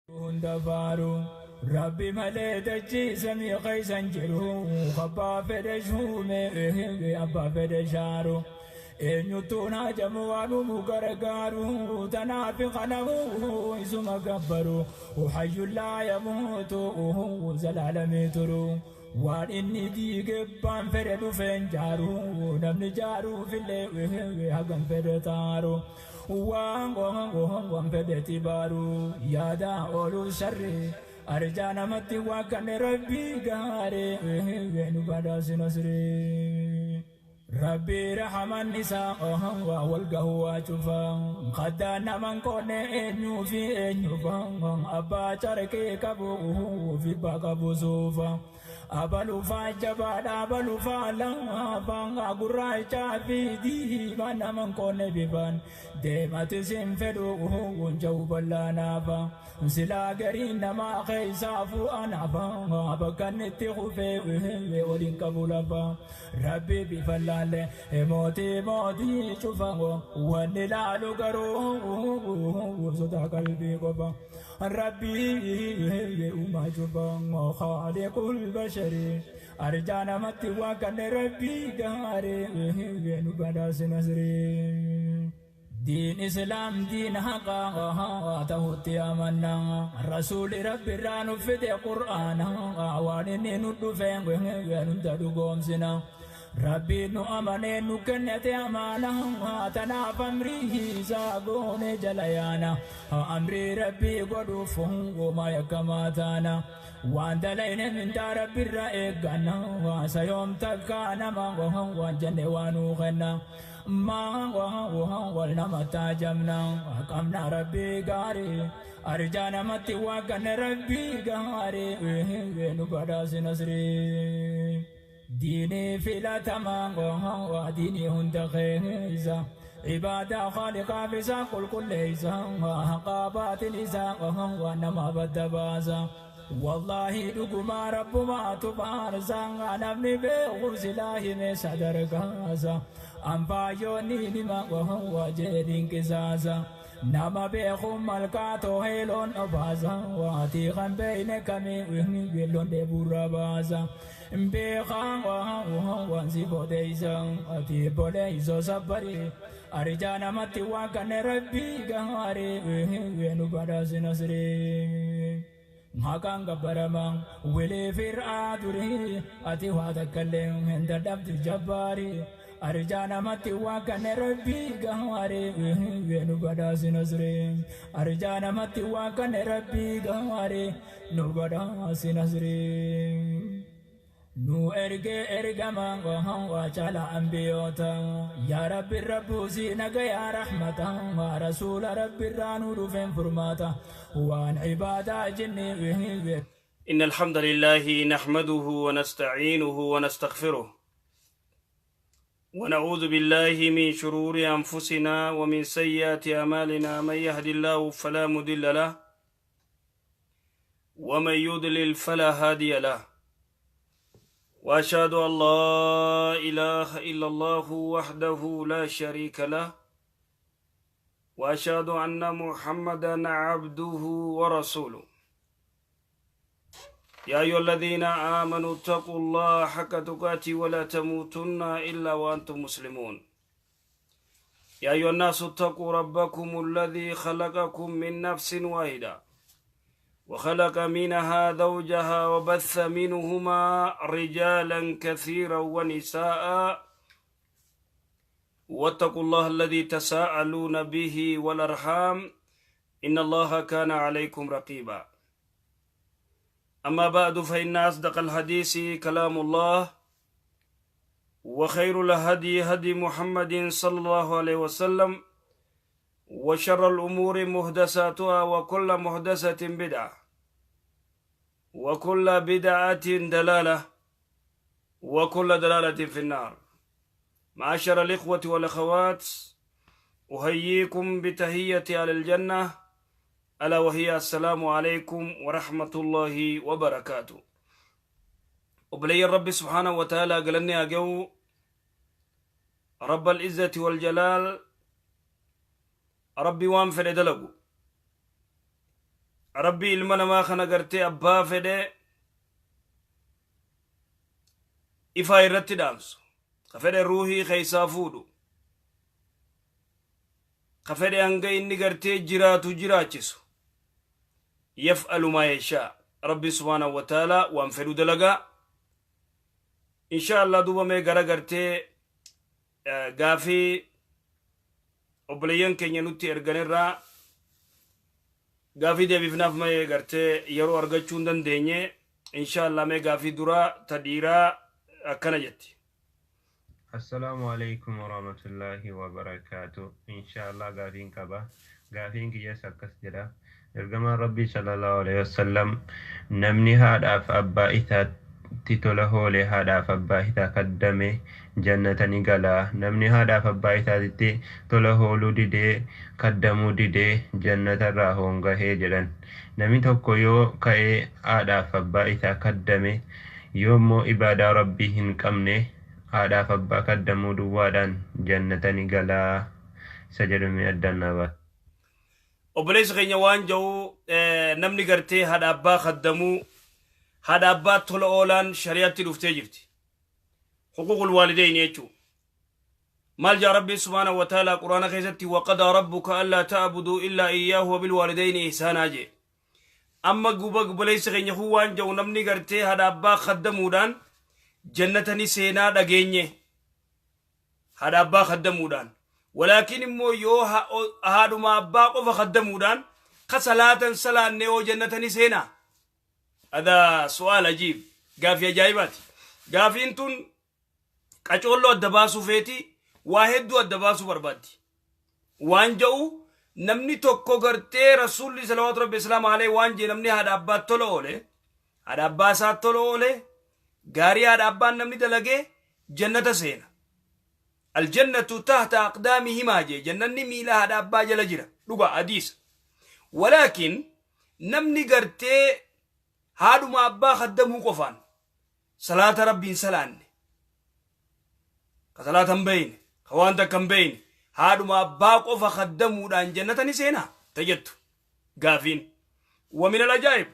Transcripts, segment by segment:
Hunda faaru Rabbi malee dachii samii keessa hin jiru. Abbaa fedhe shuume, abbaa fedhe shaaru. Eenyuttuu naajamu waan uumu gargaaru. Tanaaf kanamu isuma gabbaru. Hayyuun laa yamuutu zalaalamii turu. Waan inni diige abbaan fedhe dhufeen jaaru. Namni jaaruufillee hagam fedhe taaru. Waan waan fedhe tibaaru. Yaada ooluu sharri. Arjaa namatti waan kan Rabbii gaarii nu badhaasi nasrii. Rabbii rahaman isaa waa wal gahu waa cufa. Qaddaan naman qoonne eenyuu fi eenyufa. Abbaa carqii qabu fi abbaa qabu suufa. Abalufaa jabaadha abalufaa laafaa gurraachaa fi diimaa naman qoonne bifaan. Deemati sin fedhu hunja'u bal'aa naafa. Silaa gariin namaa keessaa fu'a naafa. Bakka inni itti kufee waliin qabu lafa. Rabbi bifa laalle mootii mootii cufa. Wanni laalu garuu sodaa qalbii qofa. Rabbi uumaa cufa khaaliqul bashari. Arjaa namatti waan kan Rabbii gaarii nu badhaasi nasrii. Diin Islaam diin haqaa ta'utti amanna. Rasuuli Rabbi irraa nu fide Qur'aana. Waan inni nu dhufe hunda dhugoomsina. Rabbi nu amanee nu kennate amaana. Tanaaf amrii isaa goone jala yaana. Amrii Rabbii godhuuf homaa yakkamaa taana. Waan dalayne mindaa Rabbi irraa eegganna. Sayoom takkaa nama waan jenne waa nuu kenna. Maa wal nama taajamna. Qabna Rabbii gaarii. Arjaa namatti waa kanne Rabbii gaarii. Nu badhaasi nasrii. Diinii filatamaa diinii hunda keessa. Ibaadaa khaaliqaaf isaa qulqulleessa. Haqaa baatil isaa waan nama badda baasa. Wallaahi dhugumaa rabbumaatu faarsa. Namni beeku silaa hime sadarkaasa. Anfaayyoonni nima jedhin qisaasa. Nama beeku malkaa toohee loon obaasa. Waatii kan beeyne kamii loon dheebuurra baasa. Beekaa waan si bodeessa. Ati boleessoo sabbari. Arjaa namatti waan kan Rabbii gaarii nu badhaasi nasrii. Maqaan gabbaramaa wilee fir'aa durii ati waa takkallee hin dadhabdu jabbaari. Arjaa namatti waan kan Rabbii gaarii nu badhaasi nasrii. Arjaa namatti waan kan Rabbii gaarii nu badhaasi nasrii. Nu ergee ergamaa waa caalaa ambiyoota. Yaa Rabbi rabbuusii nagayaa rahmata. Rasuula Rabbi irraa nu dhufeen furmaata. Waan ibaadaa jennee. إن الحمد لله نحمده ونستعينه ونستغفره ونعوذ بالله من شرور أنفسنا ومن سيئات أعمالنا، من يهد الله فلا مضل له ومن يضلل فلا هادي له، وأشهد أن لا إله إلا الله وحده لا شريك له، وأشهد أن محمدا عبده ورسوله. يا أيها الذين آمنوا اتقوا الله حق تقاته ولا تموتن إلا وأنتم مسلمون. يا أيها الناس اتقوا ربكم الذي خلقكم من نفس واحدة وخلق منها زوجها وبث منهما رجالا كثيرا ونساء، واتقوا الله الذي تساءلون به والأرحام إن الله كان عليكم رقيبا. أما بعد، فإن أصدق الحديث كلام الله، وخير الهدي هدي محمد صلى الله عليه وسلم، وشر الأمور محدثاتها، وكل محدثة بدعة، وكل بدعة دلالة، وكل دلالة في النار. معاشر الإخوة والأخوات، أحييكم بتحية أهل الجنة، ألا وهي السلام عليكم ورحمة الله وبركاته. وبلي الرب سبحانه وتعالى قالني أجو رب العزة والجلال، ربي وان في دلقو. Rabbi ilma namaa kana gartee abbaa fedhe ifaa irratti dhaamsu, ka fedhe ruuhii keeysaa fuudhu, ka fedhe hanga inni gartee jiraatu jiraachisu. Yaf'alu maa yashaa, Rabbi subhaanahu wa ta'ala waan fedhu dalagaa. Insha Allah, duuba mee gara gartee gaafii obboleeyyan keenya nutti erganirraa gaafii deebifnaaf mee gartee yeroo argachuu hin dandeenye. Insha Allah, mee gaafii duraa ta dhiiraa akkana jetti. Assalaamu alaikum warahmatullaahi wabarakaatu. Inshaallah, gaafiin qaba. Gaafiin kiyyas akkas jedha. Ergamaan Rabbii sallallahu alaihi wasallam, namni haadhaaf abbaa isaatti tola hoolee, haadhaaf abbaa isaa kaddame, jannata ni gala. Namni haadhaaf abbaa isaatitti tola hooluu didee, kaddamuu didee, jannatarraa hoongahee jedhan. Namni tokko yoo ka'ee haadhaaf abbaa isaa kaddame, yoo immoo ibaadaa Rabbii hin qabne, haadhaaf abbaa kaddamuu duwwaadhaan jannata ni galaa isa jedhume addaan naa baasa. Obboleessi keenya waan jedhu, namni gartee haadha abbaa kaddamuu, haadha abbaa tola oolaan shari'atti dhuftee jirti. Huquuqul waalideyni jechuu. Maal jaa Rabbiin subhaanahu wa ta'ala Quraana keessatti? Waqadaa rabbuka allaa ta'buduu illaa iyyaahu wabilwaalideyni ihsaanaa jee. Amma guba obboleessi keenya kun waan jedhu, namni gartee haadha abbaa kaddamuudhaan jannata ni seenaa dhageenye. Haadha abbaa kaddamuudhaan. Walaakin immoo yoo haadhuma abbaa qofa kaddamuudhaan ka salaatan salaanne yoo jannata ni seenaa? Adaa su'aal ajiib, gaafii ajaa'ibaati. Gaafiin tun qacoolloo adda baasuu feeti, waa hedduu adda baasuu barbaaddi. Waan jedhu, namni tokko gartee Rasuulli salawaatu Rabbi islaama alayhi waan jee, namni haadha abbaa tola oole, haadha abbaa isaa tola oole, gaarii haadha abbaan namni dalagee jannata seena. Aljannatu tahta aqdaamihimaa jee, jannanni miila haadha abbaa jala jira. Dhuga hadiisa. Walaakin namni gartee haadhuma abbaa kaddamuu qofaan salaata Rabbiin salaanne, ka salaata hin beeyne, ka waan takka hin beeyne, haadhuma abbaa qofa kaddamuudhaan jannata ni seenaa ta jettu gaafiin. Wa min alajaa'ib,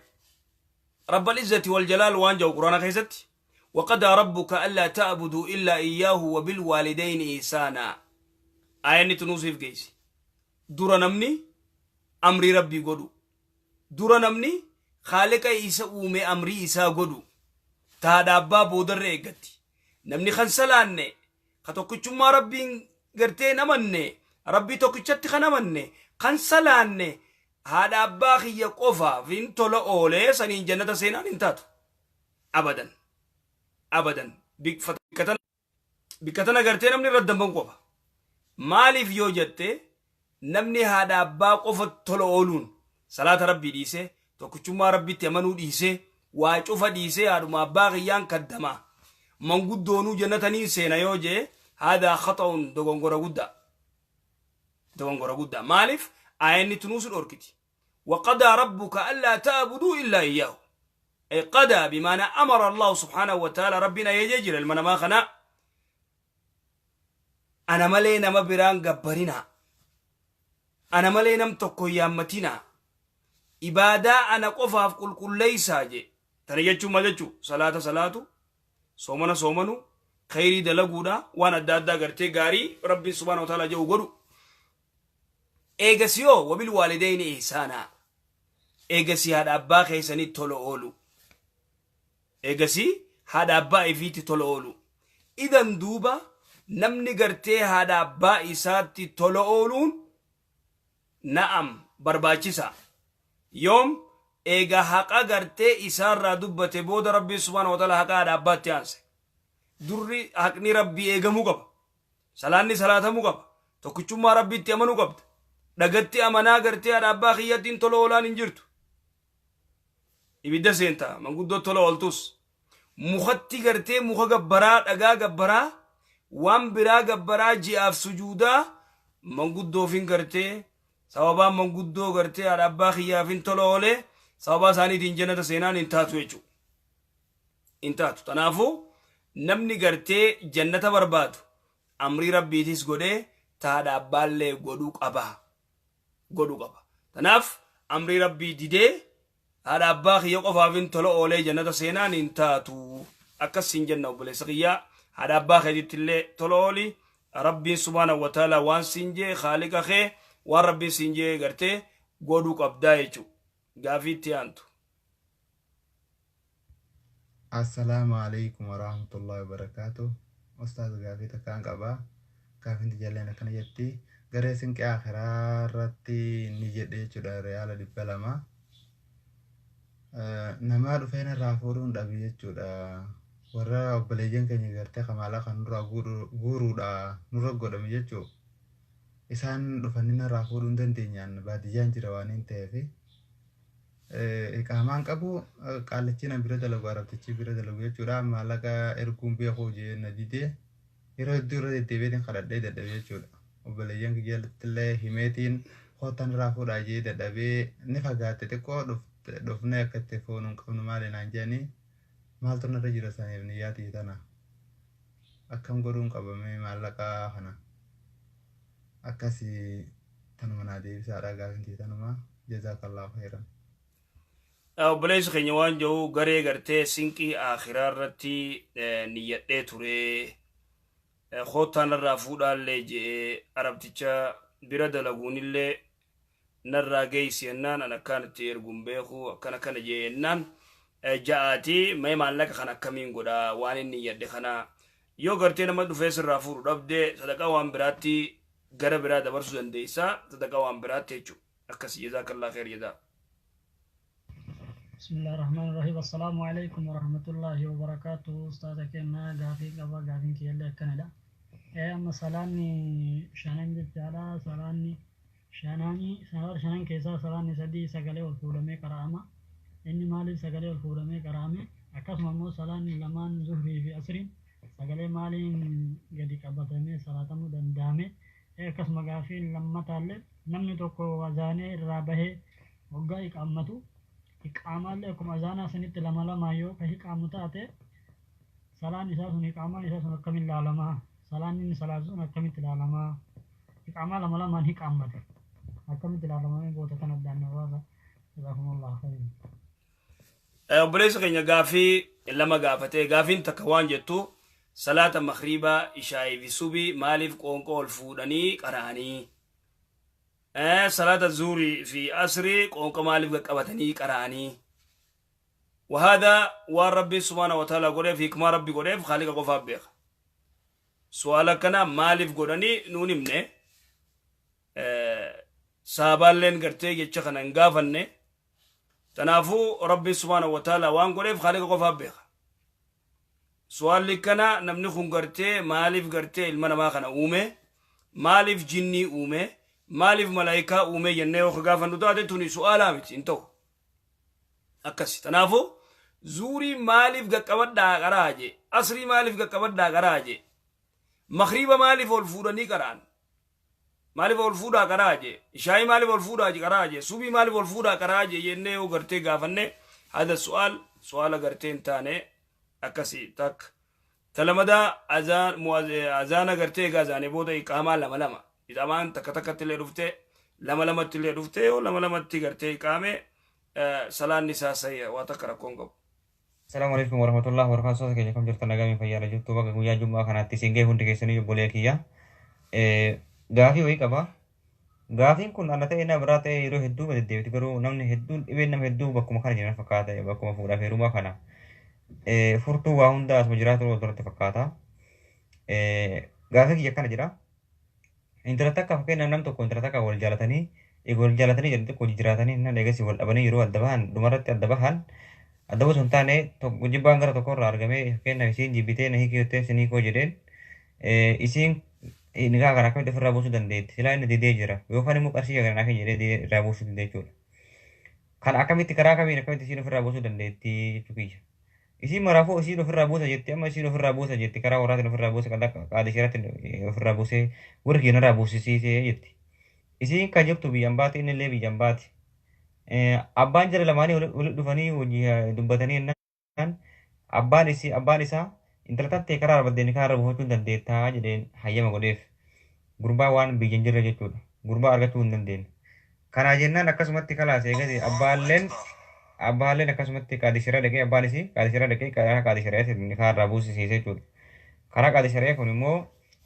Rabbal izzati wal jalaal waan jedhu Quraana keessatti: وقضى ربك ألا تعبدوا إلا إياه وبالوالدين إحسانا. Aayanni tunuusiif geessi. Dura namni amrii Rabbii godhu, dura namni Khaaliqa isa uume amrii isaa godhu, taadha abbaa boodarra eeggatti. Namni kan salaanne, ka tokkichummaa Rabbiin gartee namanne, Rabbii tokkichatti kan amanne, kan salaanne, haadha abbaa kiyya qofaaf hin tola oolee saniin jannata seenaan hin taatu. Abadan, abadan. Bikka tana gartee namni irra damban qofa. Maaliif yoo jette, namni haadha abbaa qofa tola ooluun salaata Rabbii dhiisee, tokkichummaa Rabbitti amanuu dhiisee, waa cufa dhiisee, haadhuma abbaa kiyyaan kaddamaa, manguddoonuu jannataniin seena yoo jee, haadaa khaxa'un, dogongora guddaa, dogongora guddaa. Maaliif? Aayanni tunuusu dhorkiti. وقضى ربك ألا تعبدوا إلا إياه، أي قضى بمعنى أمر الله سبحانه وتعالى. ربنا يجري المنما خنا أنا مالي نما بران جبرنا، أنا مالي نم تكو يامتنا، إبادة أنا قفا في كل كل ليس جي تنيجو مالجو، صلاة صلاة، صومنا صومنو، خيري دلقودا، وانا دادا غرتي غاري ربي سبحانه وتعالى جو غدو. Eegasiyoo wabilwaalideyni ihsaanaa, eegasii haadha abbaa keessanii tola oolu, eegasii haadha abbaa ifiitti tola oolu. Idan duuba namni gartee haadha abbaa isaatti tola ooluun na'am barbaachisa. Yoom? Eega haqa gartee isaarraa dubbate booda Rabbiin subhaana wa ta'ala haqa haadha abbaatti aanse. Durri haqni Rabbii eegamuu qaba, salaanni salaatamuu qaba, tokkichummaa Rabbiitti amanuu qabda. Dhagatti amanaa gartee haadha abbaa kiyyattiin tola oolaan hin jirtu. Ibidda seenta manguddoo tola ooltus. Mukatti gartee muka gabbaraa, dhagaa gabbaraa, waan biraa gabbaraa, ji'aaf sujuudaa, manguddoofin gartee sababaan manguddoo gartee haadha abbaa kiyyaafin tola oolee sababaa isaaniitiin jannata seenaan hin taatu jechuudha. Hin taatu. Kanaafuu namni gartee jannata barbaadu amrii Rabbiitis godhee taadha abbaallee godhuu qaba. Godhuu qaba. Kanaaf amrii Rabbii didee Haadha abbaa kiyya qofaafin tola oolee jannata seenaan hin taatu. Akkas siin jenna, obboleessa kiyyaa, haadha abbaa keetitti illee tola ooli. Rabbiin subhaanahu wa ta'ala waan siin jee, haaliqa kee waan Rabbiin siin jee gartee godhuu qabdaa jechuudha. Gaafii itti aantu. Assalaamu alaikum warahmatullahi wabarakaatu. Ustaaz, gaafii takkaan qaba. Gaafiin tijalleen akkana jetti. Garee sinqee akhiraa irratti ni jedhe jechuudha, riyaala 200. Namaa dhufeen irraa fuudhuun dhabe jechuudha. Warra obboleeyyan keenya gartee kamaalaa kan nurraa guuruudha nurra godhame jechuudha. Isaan dhufanii narraa fuudhuu hin dandeenyaan, baadiyyaan jira waan hin ta'eef. Iqaamaan qabu, qaallichi na bira dalagu, arabtichi bira dalagu jechuudha. Maallaqa erguun beekuu jee na didee, yeroo hedduu irra deddeebiitiin kadhadhee dadhabee jechuudha. Obboleeyyan kiyyatti illee himeetiin koottan irraa fuudhaa jee dadhabee, ni fagaatte xiqqoo, dhufnee akka itti fuunu hin qabnu maali naan jedhanii. Maaltu narra jira saniif? Niyyaatii tana akkam godhuun qabamee maallaqa kana akkasii tanuma naa deebisaadha. Gaafintii tanuma, jazaakallahu khairan. Obboleessi keenya waan jiru, garee gartee sinqii akhiraa irratti niyyadhee ture. Koottaan irraa fuudhaallee je'ee, arabticha bira dalaguunillee narraa geessi jennaan, an akkaan itti erguun beeku akkana kana jee jennaan ja'aati, mee maallaqa kana akkamiin godhaa? Waan inni niyyadhe kana yoo gartee nama dhufee sirraa fuudhu dhabde, sadaqaa waan biraatti gara biraa dabarsuu dandeessaa, sadaqaa waan biraatti jechuudha. Akkasii, jazaakallaa kheer jazaa. بسم الله الرحمن الرحيم. السلام عليكم ورحمة الله وبركاته. أستاذ كنا غافين قبا، غافين كيلا كندا. أما سلاني شانن جتالا، سلاني شاناني سلان شانن كيسا سلاني سدي سغلي والفودمي قرامة. إني مالي سغلي والفودمي قرامة؟ akkasuma immoo salaanni lamaan zuhrii fi asriin sagalee maaliin gadi qabatamee salaatamuu danda'ame? Akkasuma gaafiin lammataallee, namni tokko azaanee irraa bahee waggaa iqaammatu, iqaamaallee akkuma azaanaa sanitti lama lamaan yoo ka iqaamu taate, salaan isaa sun, iqaamaan isaa sun akkamiin ilaalamaa? Salaan inni salaatu sun akkamitti ilaalamaa? Iqaamaa lama lamaan hiqaammate akkamitti ilaalamamee goota kana addaan baasa. Jazakumullahu khairan. Obboleessa keenya gaafii lama gaafatee. Gaafiin takka waan jettu, salaata makriibaa, ishaayii fi subii maaliif qoonqoo ol fuudhanii qara'anii, salaata zuurii fi asrii qoonqoo maaliif qaqqabatanii qara'anii? وهذا waan Rabbi subhaanahu wa ta'ala godheef, hikmaa Rabbi godheef Khaaliqa qofaaf beeka. Su'aala kana maaliif godhanii nuun himne, saabaalleen gartee jecha kana hin gaafanne. Tanaafuu Rabbi subhaanahu wa ta'ala waan godheef Khaaliqa qofaaf beeka. Su'aalli kana, namni kun gartee maaliif gartee ilma namaa kana uume, maaliif jinnii uume, maaliif malaayikaa uume jennee yoo gaafannu taate, tuni su'aalaa miti, hin ta'u. Akkasi. Tanaafuu zuurii maaliif qaqqabadhaa qaraa jee, asrii maaliif qaqqabadhaa qaraa jee, makriiba maaliif ol fuudhanii qara'an, maaliif ol fuudhaa qaraa jee, ishaayii maaliif ol fuudhaa qaraa jee, subii maaliif ol fuudhaa qaraa jee jennee yoo gartee gaafanne, hada su'aal su'aala gartee hin taane. Akkasi takka. Talamadaa, azaana gartee egaa azaanee booda iqaamaa lama lama, iqaamaan takka takkatti illee dhufte, lama lamatti illee dhufte, yoo lama lamatti gartee iqaame salaanni isaa sayya, waa takka rakkoon qabu. Assalamu alaikum warahmatullahi wabarakatuh. Keenya kam jirtan? Nagaa fayyaa jirtu? Bakka guyyaa Jummaa kanaatti isin ga'e hundi keessanii, obbolee kiyya. Gaafii wayii qaba. Gaafiin kun ana ta'e na biraa ta'e yeroo hedduu deddeebiti, garuu namni hedduun dhibeen nama hedduu bakkuma kana jiran fakkaata, bakkuma fuudhaaf heerumaa kana. Furtuu waa hundaa asuma jiraatu wal duratti fakkaata. Gaafii kiyya akkana jira. Intala takka, fakkeenyaaf nam tokko intala takka wal jaalatanii, eega wal jaalatanii jedhan xiqqoo jiraatanii nan eegasii wal dhabanii, yeroo adda bahan, dhumarratti adda bahan, adda osoo hin taane jibbaan gara tokkorraa argamee, fakkeenyaaf isiin jibbitee na hiikii jettee isin hiikoo jedheen, isiin nikaa kana akkamitti ofirraa buusuu dandeetti? Silaa inni didee jira, yookaan immoo qarshii kana naa kenni jedhee irraa buusuu didee jechuudha. Kan akkamitti, karaa kamiin, akkamitti isiin ofirraa buusuu dandeetti jechuu kiyya. Isiin maraafuu isiin ofirraa buusa jetti, amma isiin ofirraa buusa jetti, karaa warraatiin ofirraa buusa, qaada isheeratti ofirraa buusee, warri kiyya narraa buusisiisee jetti. Isiin kan jirtu biyyaan baati, inni illee biyyaan baati. Abbaan jara lamaanii walitti dhufanii hojii dubbatanii jennaan, abbaan isii, abbaan isaa intala tattee karaa barbaadde nikaa irra buufachuu hin dandeettaa jedheen hayyama godheef. Gurbaa waan biyya hin jirre jechuudha. Gurbaa argachuu hin dandeenye. Kanaa jennaan akkasumatti kalaas eegate abbaalleen Abbaalleen akkasumatti qaadii shari'aa dhaqee abbaan isii qaadii shari'aa dhaqee karaa qaadii shari'aatiin nikaa irraa buusisiise jechuudha. Karaa qaadii shari'aa kun immoo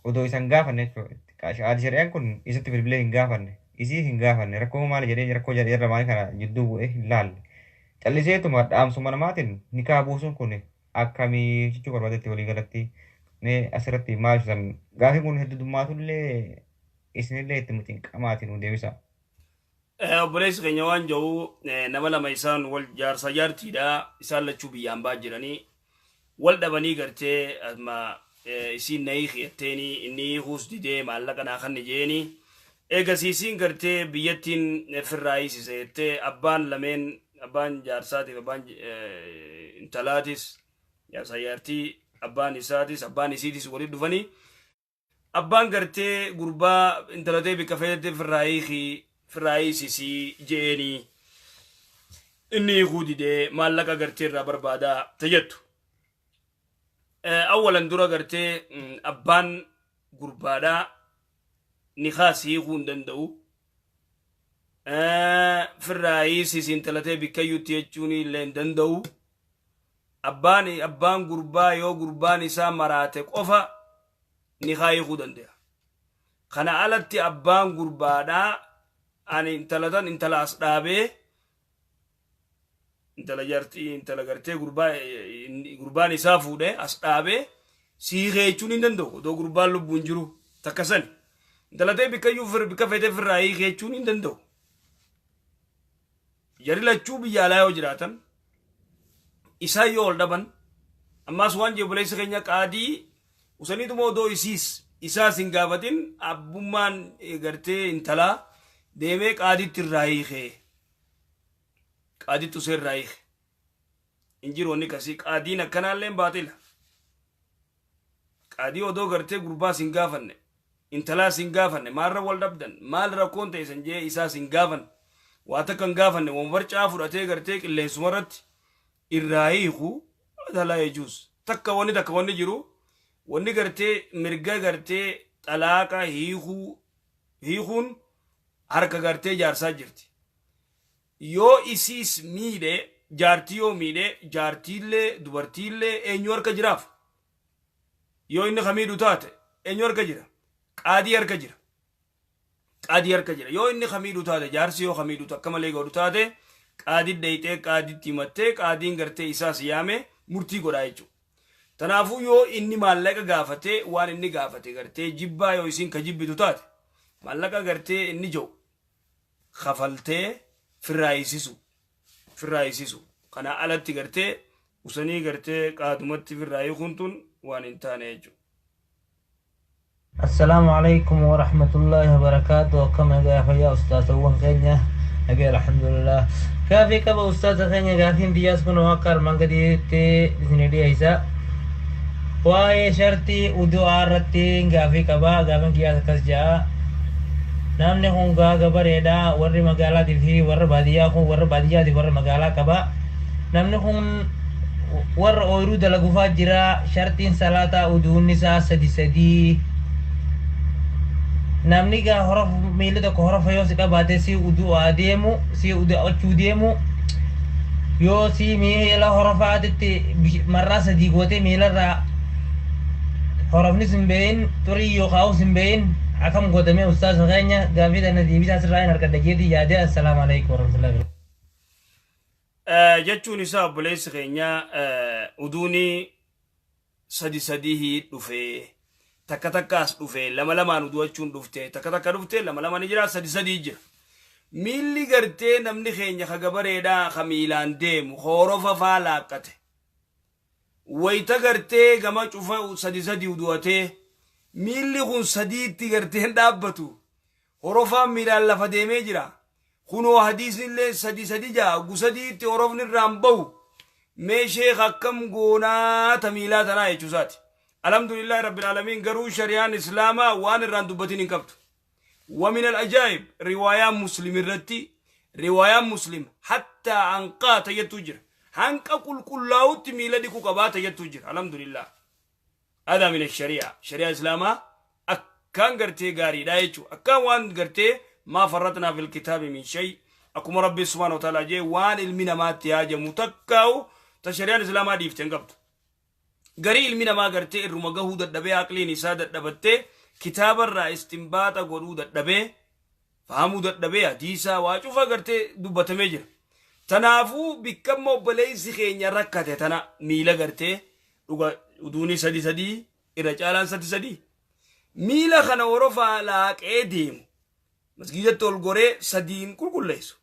odoo isan gaafanne jechuudha. Qaadii shari'aan kun isatti bilbilee hin gaafanne, isii hin gaafanne, rakkoo maali jedhee rakkoo jedhee irra maali kana jidduu bu'ee hin laalle. Calliseetuma dhaamsuma namaatiin nikaa buusuun kun akkamii jechuu barbaadetti walii galatti mee asirratti maal ibsan gaafiin kun heddummaatullee isinillee itti mucinqamaatiin nu deebisa. Obboleessi keenya waan jiru nama lama isaan wal jaarsa jaartiidha, isaan lachuu biyyaan baa jiranii wal dhabanii gartee amma isiin na hiiki jetteeni, inni hiikuus didee maallaqa naa kanni jeeni, eegasii isiin gartee biyyattiin firraa hiisise jettee, abbaan lameen, abbaan jaarsaatiif abbaan intalaatis, jaarsa jaartii, abbaan isaatis abbaan isiitis walitti dhufanii, abbaan gartee gurbaa intalatee bikka feetetti firraa hiiki, firraa hiisisii je'eenii, inni hiikuu didee maallaqa gartee irraa barbaadaa tajettu. Awwalan dura gartee abbaan gurbaadhaa nikaas hiikuu hin danda'u. Firraa hiisisi intalatee bikkayyutti jechuun illee hin danda'u. Abbaan gurbaa yoo gurbaan isaa maraate qofa nikaa hiikuu danda'a. Kana alatti abbaan gurbaadhaa ani intalatan intala as dhaabee intala jaartii intala gartee gurbaa gurbaan isaa fuudhee as dhaabee siikee jechuun hin danda'u odoo gurbaan lubbuun jiru takka sani. Intalatee bikkayyuu bikka feetee firraa hiikee jechuun hin danda'u. Jarri lachuu biyya alaa yoo jiraatan, isaan yoo ol dhaban, ammaas waan jiru obboleessi keenya qaadii usaniituma odoo isiis isaas hin gaafatin abbummaan gartee intalaa deemee qaaditti irraa hiikee, qaaditti usee irraa hiike, hin jiru wanni kasii. Qaadiin akkanaallee baatila. Qaadii odoo gartee gurbaas hin gaafanne, intalaas hin gaafanne, maalra wal dhabdan, maal rakkoon ta'e san jee isaas hin gaafanne, waa takka hin gaafanne, waan barcaa fudhatee gartee qilleensuma irratti irraa hiiku laa yajuuz. Takka wanni takka wanni jiru, wanni gartee mirga gartee xalaaqa hiikuu hiikuun harka gartee jaarsaa jirti. Yoo isiis miidhe, jaartii yoo miidhe, jaartiillee dubartiillee eenyu harka jiraaf? Yoo inni ka miidhu taate eenyu harka jira? Qaadii harka jira. Qaadii harka jira. Yoo inni ka miidhu taate, jaarsi yoo ka miidhu akka malee godhu taate, qaadii dhayxee qaadiitti himattee, qaadiin gartee isaas yaame murtii godhaa jechuudha. Tanaafuu yoo inni maallaqa gaafatee, waan inni gaafate gartee jibbaa yoo isiin ka jibbitu taate, maallaqa gartee inni jiru kafaltee firraa hiisisu firraa hiisisu. Kana alatti gartee usanii gartee qaadumatti firraa hiikuun tun waan hin taane jechuudha. السلام عليكم ورحمة الله وبركاته. كم يا أستاذ كينيا نبي الحمد لله gaafii qaba ustaaza keenya. Gaafiin biyyaas kun akka armaan gadiitti isin dhiyeessa. Waa'ee shartii udu'aa irratti gaafii qaba. Gaafiin kiyyaas akkas jedha: namni kun gaaga bareedha, warri magaalaatii fi warra baadiyyaa kun, warra baadiyyaatiif warra magaalaa qaba. Namni kun warra ooyiruu dalagufaa jira. Shartiin salaataa uduun isaa sadi sadii. Namni gaa horof miilli tokko horofa yoo si qabaate, si udu'aa deemu, si udu'achuu deemu, yoo si miila horofaatitti marraa sadii gootee miilarraa horofnis hin beeyin, xurii yookaan hin beeyin, akkam godhamee ustaaza keenya? Gaafii tana deebisaa sirraa hin argadha jeetii yaadee. Assalaamu alaikum warahmatullahi wabarakatuh. Jechuun isaa obboleessi keenya uduuni sadi sadii dhufee, takka takkaas dhufee, lama lamaan udu'achuun dhufte, takka takka dhufte, lama lama ni jira, sadi sadii jira. Miilli gartee namni keenya ka gabareedhaa ka miilaan deemu horofa faa laaqqate. Wayita gartee gama cufa sadi sadi udu'atee miilli kun sadiitti gartee hin dhaabbatu. Horofaan miilaan lafa deemee jira. Kunoo hadiisni illee sadi sadi jaa gusadiitti horofni irraan bahu. Mee sheekh, akkam goonaa ta miilaa tanaa jechuusaati. Alhamdulillahi rabbil aalamiin, garuu shari'aan islaamaa waan irraan dubbatin hin qabdu. ومن العجائب رواية مسلم الرتي، رواية مسلم حتى أنقى تيتوجر هنك كل كلاوت ميلادي كوكبا تيتوجر. الحمد لله، هذا من الشريعة، شريعة إسلاما أكان غرتي غاري دايتشو أكان وان غرتي ما فرطنا في الكتاب من شيء. Akkuma Rabbi subhaanahu wa ta'aalaa jee, waan ilmi namaatti haajamu takkaa'u ta shari'aan islaamaa dhiifte hin qabdu. Garii ilmi namaa gartee irruma gahuu dadhabee, aqliin isaa dadhabattee, kitaabarraa istinbaaxa godhuu dadhabee, fahamuu dadhabee, hadiisaa waa cufa gartee dubbatamee jira. Tanaafuu bikkamma obboleessi keenya rakkate tana miila gartee dhuga uduunii sadi sadii, irra caalaan sadi sadii, miila kana horofaa laaqee deemu masgiidatti ol goree sadiin qulqulleessu.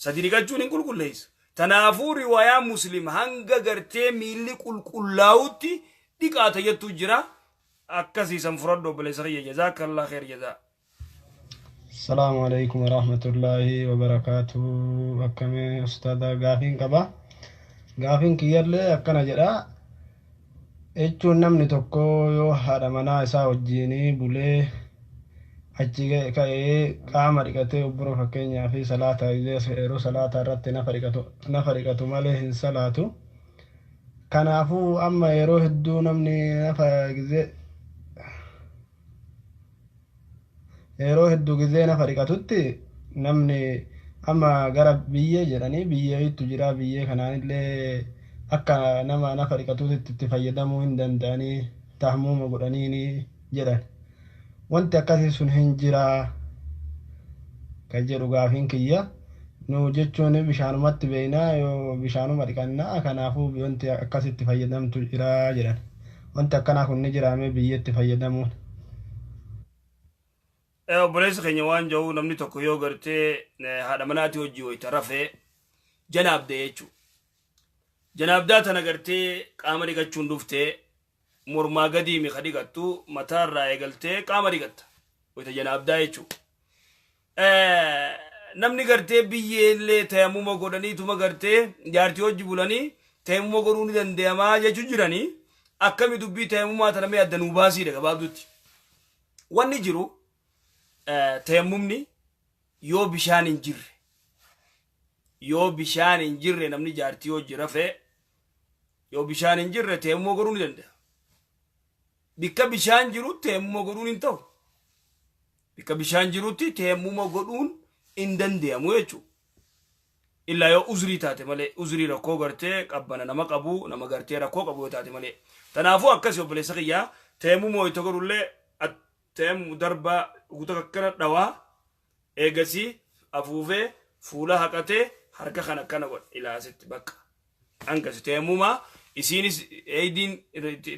Sadi dhiqachuun hin qulqulleessu. Tanaafuu riwaayaa Muslim hanga gartee miilli qulqullaa'utti dhiqaata jettu jira. Akkasiisan fudhadhu, obboleessa kiyya. Jazaakallah kheer jazaa. Salaamu alaikum warahmatullaahi wabarakaatu. Akkamii ustaada? Gaafiin qaba. Gaafiin kiyyallee akkana jedha. Jechuun namni tokko yoo haadha manaa isaa wajjin bulee, achi ka'ee qaama dhiqatee obboro, fakkeenyaa fi salaata yeroo salaata irratti nafa dhiqatu malee hin salaatu. Kanaafuu amma yeroo hedduu namni nafa gizee yeroo hedduu gizee nafa dhiqatutti namni amma gara biyyee jedhanii biyyeetu jira, biyyee kanaanillee akka nama nafa dhiqatuutti itti fayyadamuu hin danda'anii tahmuuma godhaniini jedhan. Wanti akkasii sun hin jiraa kan jedhu gaafiin kiyya. Nu jechuun bishaanumatti beeynaa, yoo bishaanuma dhiqannaa, kanaafuu wanti akkasitti fayyadamtu jira jedhan. Wanti akkanaa kun ni jiraame, biyyeetti fayyadamuun? Obboleessi keenya waan jiru, namni tokko yoo gartee haadha manaatii hojii wayita rafee janaabde jechuudha. Janaabdaa tana gartee qaama dhiqachuun dhuftee mormaa gadii mi'a dhiqattu, mataarraa eegaltee qaama dhiqatta. Wayita janaabdaa jechuudha. Namni gartee biyyeellee tayammuma godhaniituma gartee jaartii hojii bulanii tayammuma godhuu ni danda'amaa jechuu jiranii, akkami dubbii tayammumaa tana mee adda nuu baasiidha gabaabdutti. Wanni jiru, tayammumni yoo bishaan hin jirre, yoo bishaan hin jirre, namni jaartii hojii rafee yoo bishaan hin jirre tayammuma godhuu ni danda'a. Bikka bishaan jiru tayammuma godhuun hin ta'u. Bikka bishaan jirutti tayammuma godhuun hin danda'amu jechuudha. Illaa yoo uzrii taate malee, uzrii rakkoo gartee qabbana nama qabu, nama gartee rakkoo qabu yoo taate malee. Kanaafuu akkasii, obboleessa kiyyaa, tayammuma wayita godhullee tayammumu darbaa guutuu akkana dhawaa, eegasii afuufee fuula haqatee harka kan akkana godha ilaasitti bakka. Hangasi tayammumaa isiinis eeydiin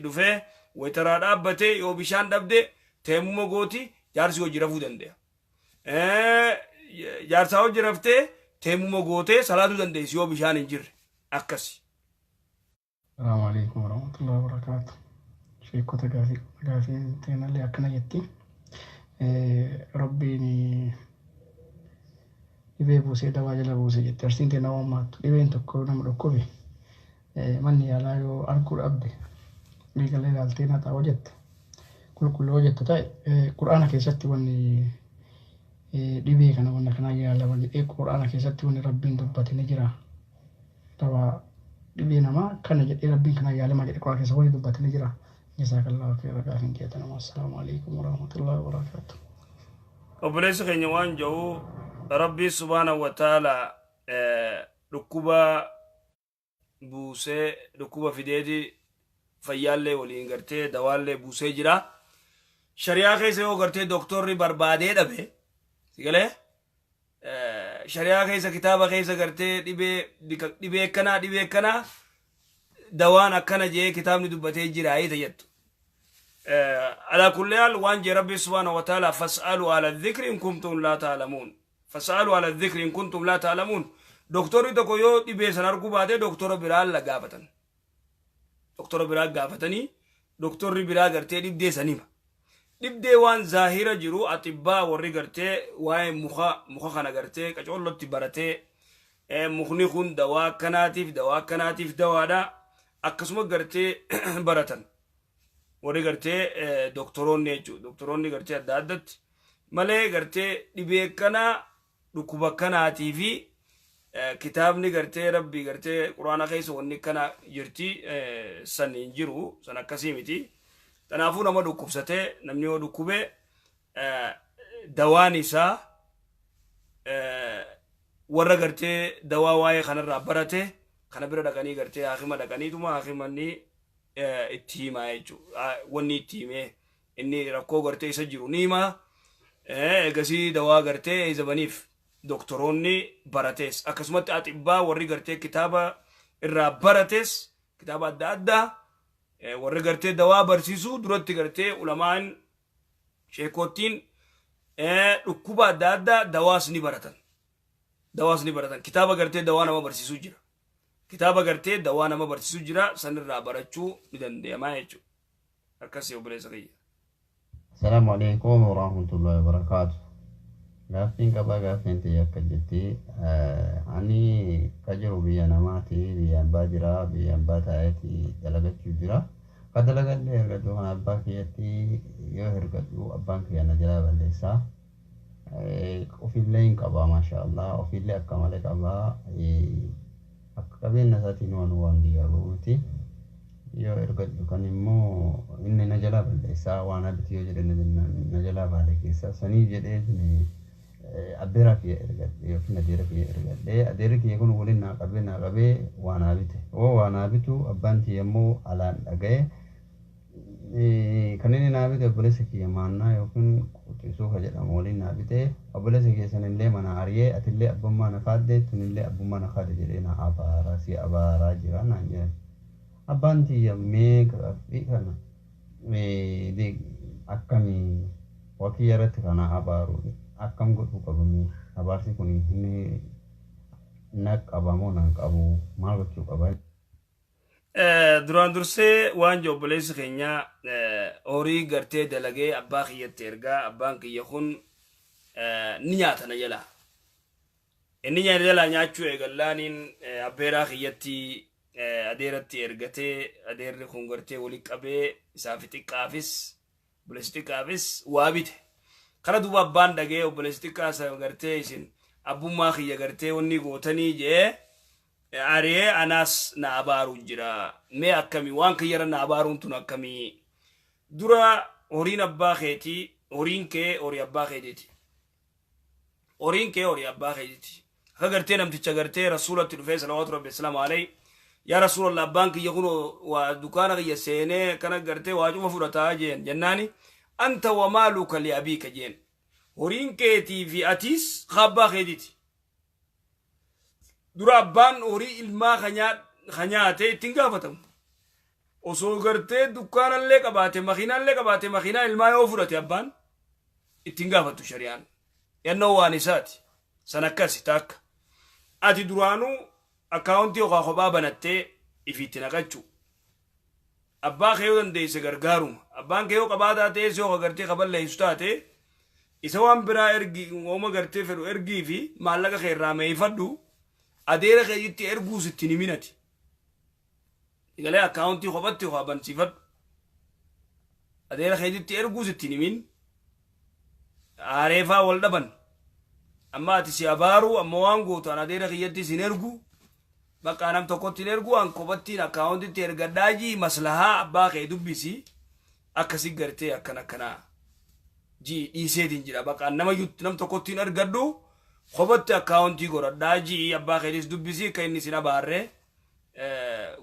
dhufee wayitaraa dhaabbatee yoo bishaan dhabde tayammuma gooti, jaarsi hojii rafuu danda'a. Jaarsaa hojii raftee tayammuma gootee salaatuu dandeessi yoo bishaan hin jirre akkasi. Salaamu alaikum warahmatullahi wabarakatuh. Sheekota, gaafii gaafiin teenallee akkana jetti. Rabbiin dhibee buusee dawaa jala buuse jette. Arsiin teena waan maattu, dhibeen tokko nama dhukkube manni yaalaa yoo arguu dhabde, eegalee ilaaltee na xaa'oo jette, qulqulluu jettu ta'e, quraana keessatti wanni dhibee kana wanna kanaa yaalama jedhee quraana keessatti wanni Rabbiin dubbate ni jira. Dawaa dhibee namaa kana jedhee Rabbiin kana yaalama jedhee quraana keessa wanni dubbate ni jira. Jazakallahu khayra, gaafiin keetan. Assalaamu alaikum warahmatullahi wabarakatuh. Obboleessi keenya waan jedhu, Rabbii subhaanahu wa ta'ala dhukkuba buusee, dhukkuba fideeti, fayyaallee waliin gartee dawaallee buusee jira. Shari'aa keessa yoo gartee doktorri barbaadee dhabe, sigalee shari'aa keessa kitaaba keessa gartee dhibee akkanaa, dhibee akkanaa dawaan akkana jee kitaabni dubbatee jira ayita jettu. على كل حال waan jee Rabbi subhaanahu wa ta'ala: فاسألوا أهل الذكر إن كنتم لا تعلمون، فاسألوا أهل الذكر إن كنتم لا تعلمون. Doktorri tokko yoo dhibee san arguu baate, doktora biraa la gaafatan. Doktora biraa gaafatanii, doktorri biraa gartee dhibdee san hima. Dhibdee waan zaahira jiru atibbaa warri gartee waa'ee muka kana gartee qacollotti baratee, mukni kun dawaa akkanaatiif, dawaa akkanaatiif dawaadha, akkasuma gartee baratan warri gartee doktoroonni jechuudha. Doktoroonni gartee adda addatti malee gartee dhibee akkanaa, dhukkuba akkanaatii fi kitaabni gartee Rabbii gartee quraana keessa wanni akkana jirti san hin jiru, san akkasii miti. Kanaafuu nama dhukkubsatee, namni yoo dhukkube, dawaan isaa Warra gartee dawaa waa'ee kanarraa barate kana bira dhaqanii gartee haakima dhaqaniituma haakimanni itti himaa jechuudha. Wanni itti himee inni rakkoo gartee isa jiru ni himaa. Eegasii dawaa gartee zabaniif doktoroonni barates akkasumatti axibbaa warri gartee kitaaba irraa barates, kitaaba adda addaa warri gartee dawaa barsiisuu duratti gartee ulamaan sheekottiin dhukkuba adda addaa dawaas ni baratan. Dawaas ni baratan. Kitaaba gartee dawaa nama barsiisuu jira. Kitaaba gartee dawaa nama barsiisuu jira, sanirraa barachuu ni danda'amaa jechuudha. Akkasii, obboleessa kiyya. Asalaamu alaikum warahmatullahi wabarakatuh. Gaaffiin qabaa, gaaffiin tiyya akka jetti, ani ka jiru biyya namaati, biyya ambaa jira, biyya ambaa taa'eeti dalagachuu jira. Ka dalagallee ergadhu kana abbaa kiyyatti yoo ergadhu abbaan kiyya na jalaa balleessaa. Ofiillee hin qabaa, maasha Allah, ofiillee akka malee qabaa, akka qabeenya isaatiin waan biyyaa bahuuti. Yoo ergadhu kan immoo inni na jalaa balleessaa, waan abiti yoo jedhe na jalaa baale keessaa sanii jedhee abbeeraa kiyya ergadhe yookiin adeera kiyya ergadhe. Adeerri kiyya kun waliin naa qabee waa naa bite. Oo, waa naa bitu abbaan kiyya immoo alaan dhaga'e. Kan inni naa bite obboleessa kiyya maannaa yookiin quxisuu ka jedhamu waliin naa bite. Obboleessa kiyya sanillee mana ari'ee, atillee abbummaa na kaadde, tunillee abbummaa na kaadde jedhee na abaaraa, si abaaraa jira naan jedhan. Abbaan kiyya mee gaaffii kana akkamii wakiyya irratti kana abaaru akkam godhuu qabamee, abaarsi kun inni na qabamoo nan qabu, maal gochuu qaba? Duraan dursee waan obboleessi keenya horii gartee dalagee abbaa kiyyatti ergaa, abbaan kiyya kun ni nyaata na jalaa. Inni nyaata jalaa nyaachuu eegallaaniin abbeeraa kiyyatti, adeeratti ergatee, adeerri kun gartee wali qabee isaaf xiqqaafis obboleessi xiqqaafis waa bite. Kana duuba abbaan dhagee obboleessi xiqqaa gartee isin abbummaa kiyya gartee wanni gootanii jee ari'ee anaas na abaaruun jira. Mee akkamii waan kiyyarra na abaaruun tun akkamii? Dura horiin abbaa keetii, horiin kee horii abbaa keetiiti. Horiin kee horii abbaa keetiiti. Akka gartee namticha gartee rasuulatti dhufee, salawaatu rabbi salaamu alayhi, yaa rasuulallah, abbaan kiyya kun waa dukaana kiyya seenee kana gartee waa cufa fudhataa jeen jennaani, anta wamaaluka li abiika jeen. Horiin keetii fi atiis abbaa keetiiti. Dura abbaan horii ilmaa ka nyaate ittiin gaafatamu. Osoo gartee dukkaanallee qabaate, makiinaallee qabaate, makiinaa ilmaa yoo fudhate abbaan ittiin gaafattu shari'aan. Yannoo waan isaati. San akkasi takka. Ati duraanuu akkaawuntii yookaan kophaa banattee ifiitti naqachuu. Abbaa kee yoo dandeesse gargaaruma. Abbaan kee yoo qabaataa ta'es, yoo gartee kaballeessu taate, isa waan biraa ergi, wooma gartee fedhu ergii fi maallaqa kee irraa meeyfadhu, adeera keetitti erguus ittiin himinati. Galee akkaawuntii kophatti yookaan bansiifadhu. Adeera keetitti erguus ittiin himin. Aareefaa wal dhaban. Amma ati si abaaruu, amma waan gootu an adeera kiyyatti sin ergu. Bakka nam tokkotti hin ergu, an kophattiin akkaawuntitti ergadhaa jii, maslahaa abbaa kee dubbisi. Akkasi gartee akkan akkanaa jii, dhiiseetiin jira. Bakka nama nam tokkotti hin ergadhu, kophatti akkaawuntii godhadhaa jii, abbaa keetis dubbisi, akka inni sin abaarree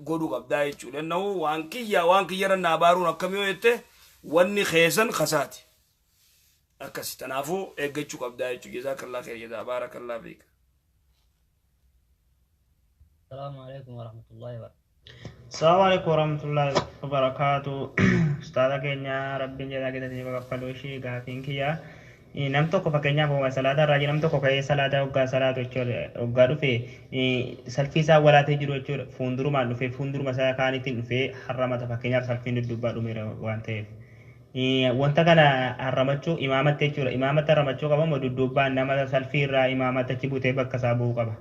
godhuu qabdaa jechuudha. Inna'u waan kiyya, waan kiyyarra na abaaruun akkamii yoo jette, wanni keessan kasaati. Akkasi tanaafuu eeggachuu qabdaa jechuudha. Jazaakallah khair jazaa, baarakallah fiika. السلام عليكم ورحمة الله وبركاته. Assalamu alaikum warahmatullahi wabarakatuh. Ustaaza keenya, Rabbiin jalaa keessatti kaffaluu ishee, gaafiin kiyya. Nam tokko fakkeenyaaf salaata irraa nam tokko ka'ee salaata hoggaa salaatu jechuudha. Hoggaa dhufe salfii isaa walaatee jiru jechuudha. Fuuldurumaan dhufee fuulduruma isaa kaaniitiin dhufee harramata, fakkeenyaaf salfiin duddubbaa dhumeera waan ta'eef. Wanta kana harramachuu imaamatti jechuudha. Imaamatti harramachuu qaba moo duddubbaan nama salfii irraa imaamatti achi butee bakka isaa bu'uu qaba?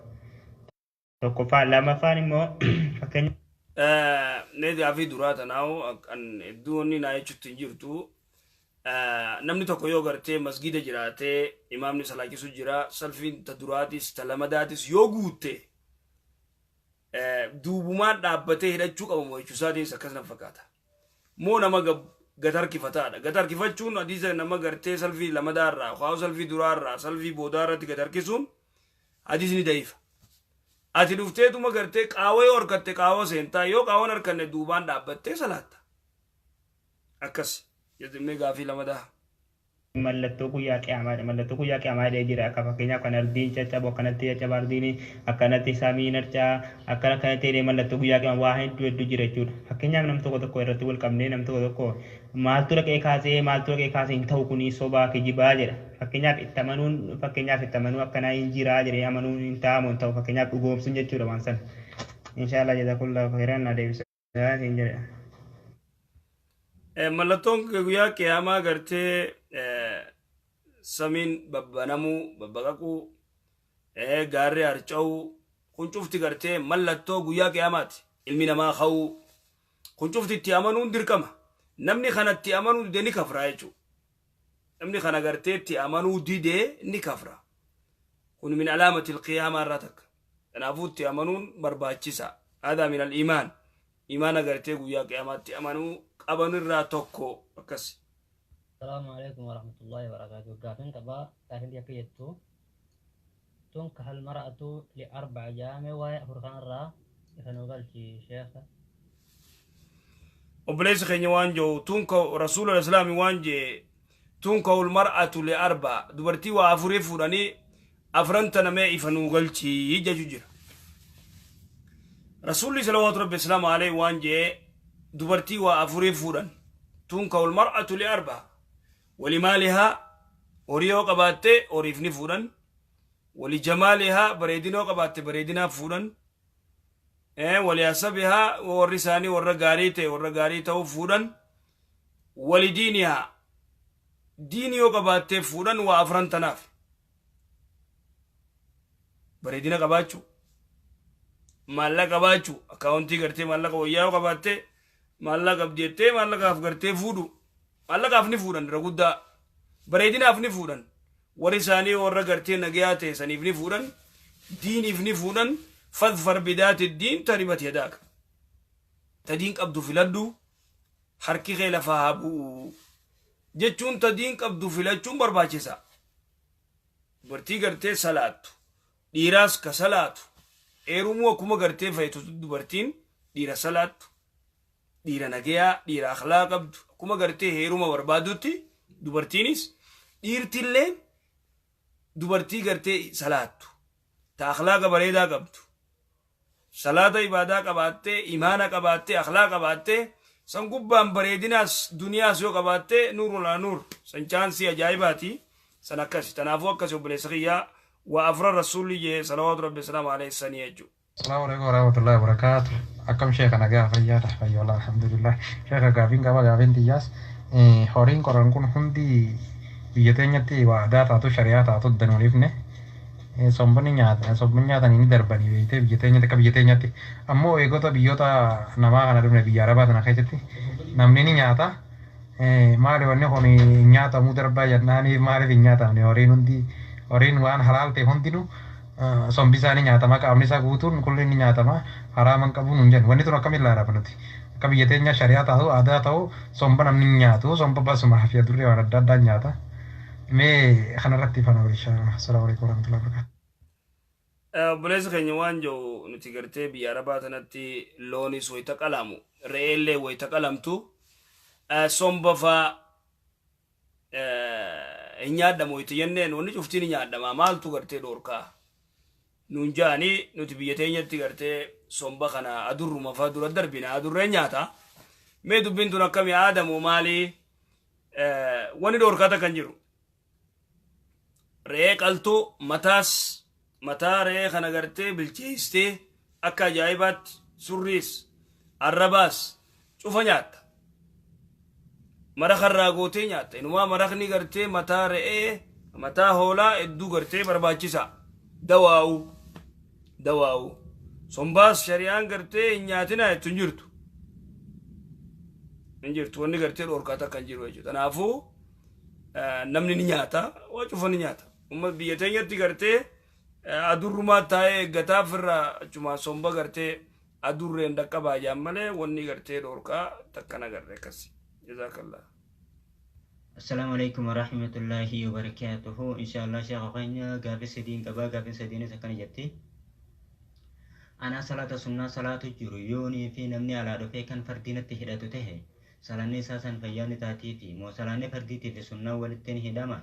Tokkoffaan, lammaffaan immoo fakkeenya. Nee, gaafii duraa tanaawu kan hedduu wanni naa jechuutti hin jirtu. Namni tokko yoo gartee masgida jiraatee imaamni salaachisu jira, salfiin ta duraatis ta lamadaatis yoo guutte, duubumaan dhaabbatee hidhachuu qaba moo jechuu isaatis akkas na fakkaata. Moo nama gad harkifataadha. Gad harkifachuun hadiisa nama gartee salfii lamadaarraa, haa salfii duraarraa, salfii boodaarratti gad harkisuun Hadiisni da'iifa. Ati dhufteetuma gartee qaawwa yoo harkatte qaawwa seentaa, yoo qaawwan harkanne duubaan dhaabbattee salaatta. Akkas jedhamee gaafii lama daha. Mallattoo guyyaa qiyaamaadha. Mallattoo guyyaa qiyaamaa jedhee jira. Akka fakkeenyaaf kan ardiin caccabu, akkanatti caccaba ardiin, akkanatti samiin harcaa, akkana akkanatti jedhee mallattoo guyyaa qiyaamaa waa hedduu hedduu jira jechuudha. Fakkeenyaaf nam tokko tokko irratti wal qabnee nam tokko tokko maaltu dhaqee kaasee, maaltu dhaqee kaasee, hin ta'u kuni sobaa kijibaa jedha. Fakkeenyaaf itti amanuun, fakkeenyaaf itti amanuu akkanaa hin jiraa jedhee amanuun hin ta'amu hin ta'u, fakkeenyaaf dhugoomsuun jechuudha waan sana. Inshaallah jazakallahu khairan na deebisa siin jedha. Mallattoon guyyaa qiyaamaa gartee samiin babbanamuu, babbaqaquu, gaarri harca'uu, kun cufti gartee mallattoo guyyaa qiyaamaati. Ilmi namaa ka'uu kun cufti itti amanuun dirqama. Namni kanatti amanuu dide ni kafra jechuudha. Namni kana gartee itti amanuu dide ni kafra. Kun min alaamati alqiyaamaa irraa takka. Kanaafuu itti amanuun barbaachisa. Haadaa min al-iimaan. Imaana gartee guyyaa qiyaamaatti amanuu qaban irraa tokko akkas. Salaamu alaikum warahmatullahi wabarakatuh. Gaafin qabaa, gaafin akka jettu tunkaha almar'atu li arba'a jaame, waa'ee afur kanarraa ifa nuu galchi sheekha. Obboleessi keenya waan jiru tunka rasuula islaami waan jee tunkahu almar'atu li arba'a, dubartii waa afurii fuudhanii, afran tana mee ifa nuu galchi jechu jira. Rasuulli salawaatu rabbi islaamu alayhi waan jee dubartii waa afurii fuudhan, tunkahu almar'atu li arba'a: walimaalihaa, horii yoo qabaatte horiif ni fuudhan; walijamaalihaa, bareedina yoo qabaatte bareedinaaf fuudhan; walihasabihaa, warri isaanii warra gaarii ta'e warra gaarii ta'uu fuudhan; walidiinihaa, diinii yoo qabaatte fuudhan. Waa afran tanaaf: bareedina qabaachuu, maallaqa qabaachuu, akkaawuntii gartee maallaqa wayyaa yoo qabaatte maallaqa qabdi jettee maallaqaaf gartee fuudhu, maallaqaaf ni fuudhan irra guddaa; bareedinaaf ni fuudhan; warri isaanii warra gartee nagayaa ta'e saniif ni fuudhan; diiniif ni fuudhan. Fadfar bidaati diin taribat yadaaka, ta diin qabdu filadhu, harki kee lafaa haa bu'u jechuun ta diin qabdu filachuun barbaachisa. Dubartii gartee salaattu, dhiiraas ka salaatu heerumuu akkuma gartee fayitu, dubartiin dhiira salaattu, dhiira nagayaa, dhiira akhlaa qabdu akkuma gartee heeruma barbaadutti, dubartiinis dhiirtillee dubartii gartee salaattu, ta akhlaaqa bareedaa qabdu, salaata ibaadaa qabaattee, imaana qabaattee, akhlaa qabaattee, san gubbaan bareedinaas duniyaas yoo qabaattee, nuur walaa nuur, san chaansii ajaa'ibaati san akkasi. Tanaafuu akkasi obboleessa kiyyaa, waa afran rasuulli jee salawaatu rabbi salaamu alayhi sanii jechuudha. Assalamu alaikum warahmatullahi wabarakatuh. Akkam sheeka, nagaa fayyaadha? Fayyoolaa, alhamdulillah. Sheeka, gaafiin qaba. Gaafiin tiyyaas horiin qoran kun hundi biyya teenyatti waa aadaa taatu shari'aa taatu danuunifne sombonni nyaata sombonni nyaatanii ni darbanii beeytee biyya teenyatti. Akka biyya teenyatti ammoo eegota biyyoota namaa kana dhufne, biyya arabaa tana keessatti namni ni nyaata. Maali wanni kun nyaatamuu darbaa jennaanii maaliif hin nyaatamne? Horiin hundi, horiin waan halaal ta'e hundinuu sombi isaa ni nyaatama, qaamni isaa guutuun kulli ni nyaatama, haraaman qabu nun jennu. Wanni tun akkamiin ilaalama? Nuti akka biyya teenya shari'aa taatu aadaa ta'u somba namni hin nyaatu, somba basumaa fi adurree waan adda addaa nyaata. Mee kanarratti ifana inshallah. Assalaamu alaikum warahmatullahi wabarakatuh. Obboleessi keenya waan jiru nuti gartee biyya arabaa tanatti loonis wayita qalamu, re'eellee wayita qalamtu, somba faa hin nyaadhamu wayita jenneen, wanni cuftiin ni nyaadhama, maaltu gartee dhoorkaa nuun ja'anii, nuti biyya teenyatti gartee somba kana adurruma faa dura darbina, adurreen nyaata. Mee dubbiin tun akkami aadamu maali? Wanni dhoorkaa takka hin jiru. Re'ee qaltuu mataas, mataa re'ee kana gartee bilcheessitee akka ajaa'ibaatti surriis arrabaas cufa nyaatta. Marakarraa gootee nyaatta. Inumaa marakni gartee mataa re'ee, mataa hoolaa hedduu gartee barbaachisa. Dawaa'u. Dawaa'u. Sombaas shari'aan gartee hin nyaatinaa jettu hin jirtu. Hin jirtu, wanni gartee dhoorkaa takka hin jiru jechuudha. Kanaafuu namni ni nyaata, waa cufa ni nyaata. Umma biyya teenyatti gartee adurrumaa taa'ee eeggataa ofirraa achumaa somba gartee adurreen dhaqqabaa jaan malee wanni gartee dhoorkaa takka nagarre akkasi. Jazaakallah. Assalaamu alaikum warahmatullaahi wabarakaatuhu. Inshaallah sheekha keenya gaafii sadiin qabaa, gaafiin sadiinis akkana jetti. Anaa salaata sunnaa salaatu jiru yoonii fi namni alaa dhufee kan fardii natti hidhatu tahe salaanni isaa san fayyaa ni taatii fi moo salaanni fardiitii fi sunnaan walitti ni hidhama?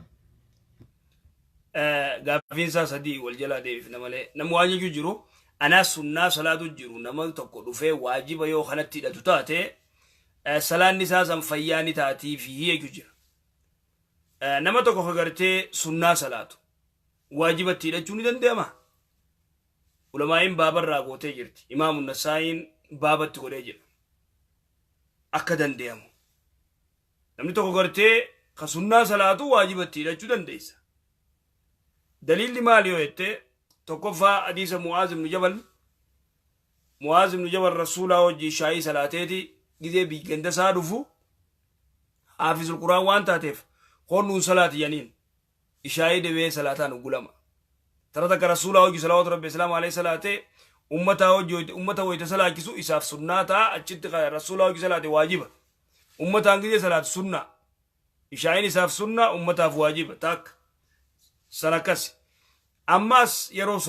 Gaafiin isaa sadii wal jalaa deebifna malee nama waan jechuu jiru anaa sunnaa salaatu jiru nama tokko dhufee waajiba yoo kanatti hidhatu taate salaanni isaa san fayyaa ni taatii fi jechuu jira. Nama tokko ka gartee sunnaa salaatu waajibatti hidhachuu ni danda'ama. Ulamaa'iin baabarraa gootee jirti. Imaamu Nasaa'iin baabatti godhee jira. Akka danda'amu. Namni tokko gartee ka sunnaa salaatu waajibatti hidhachuu dandeessa. Daliilli maali yoo jette, tokkoffaa hadiisa Mu'aaz ibnu Jabal. Mu'aaz ibnu Jabal Rasuulaa wajjin shaayii salaateeti gizee ganda isaa dhufu haafizul Qur'aan waan taateef honnuun salaati janiin ishaayii deebi'ee salaataan uggulama. Tara takka Rasuulaa wajji salawaatu rabbi islaamu alayhi salaatee ummataa wajji ummata wayita salaachisu isaaf sunnaa ta'a, achitti Rasuulaa wajji salaate waajiba. Ummataan gizee salaatu sunnaa. Ishaayiin isaaf sunnaa, ummataaf waajiba takka. San akkasi. Ammaas yeroo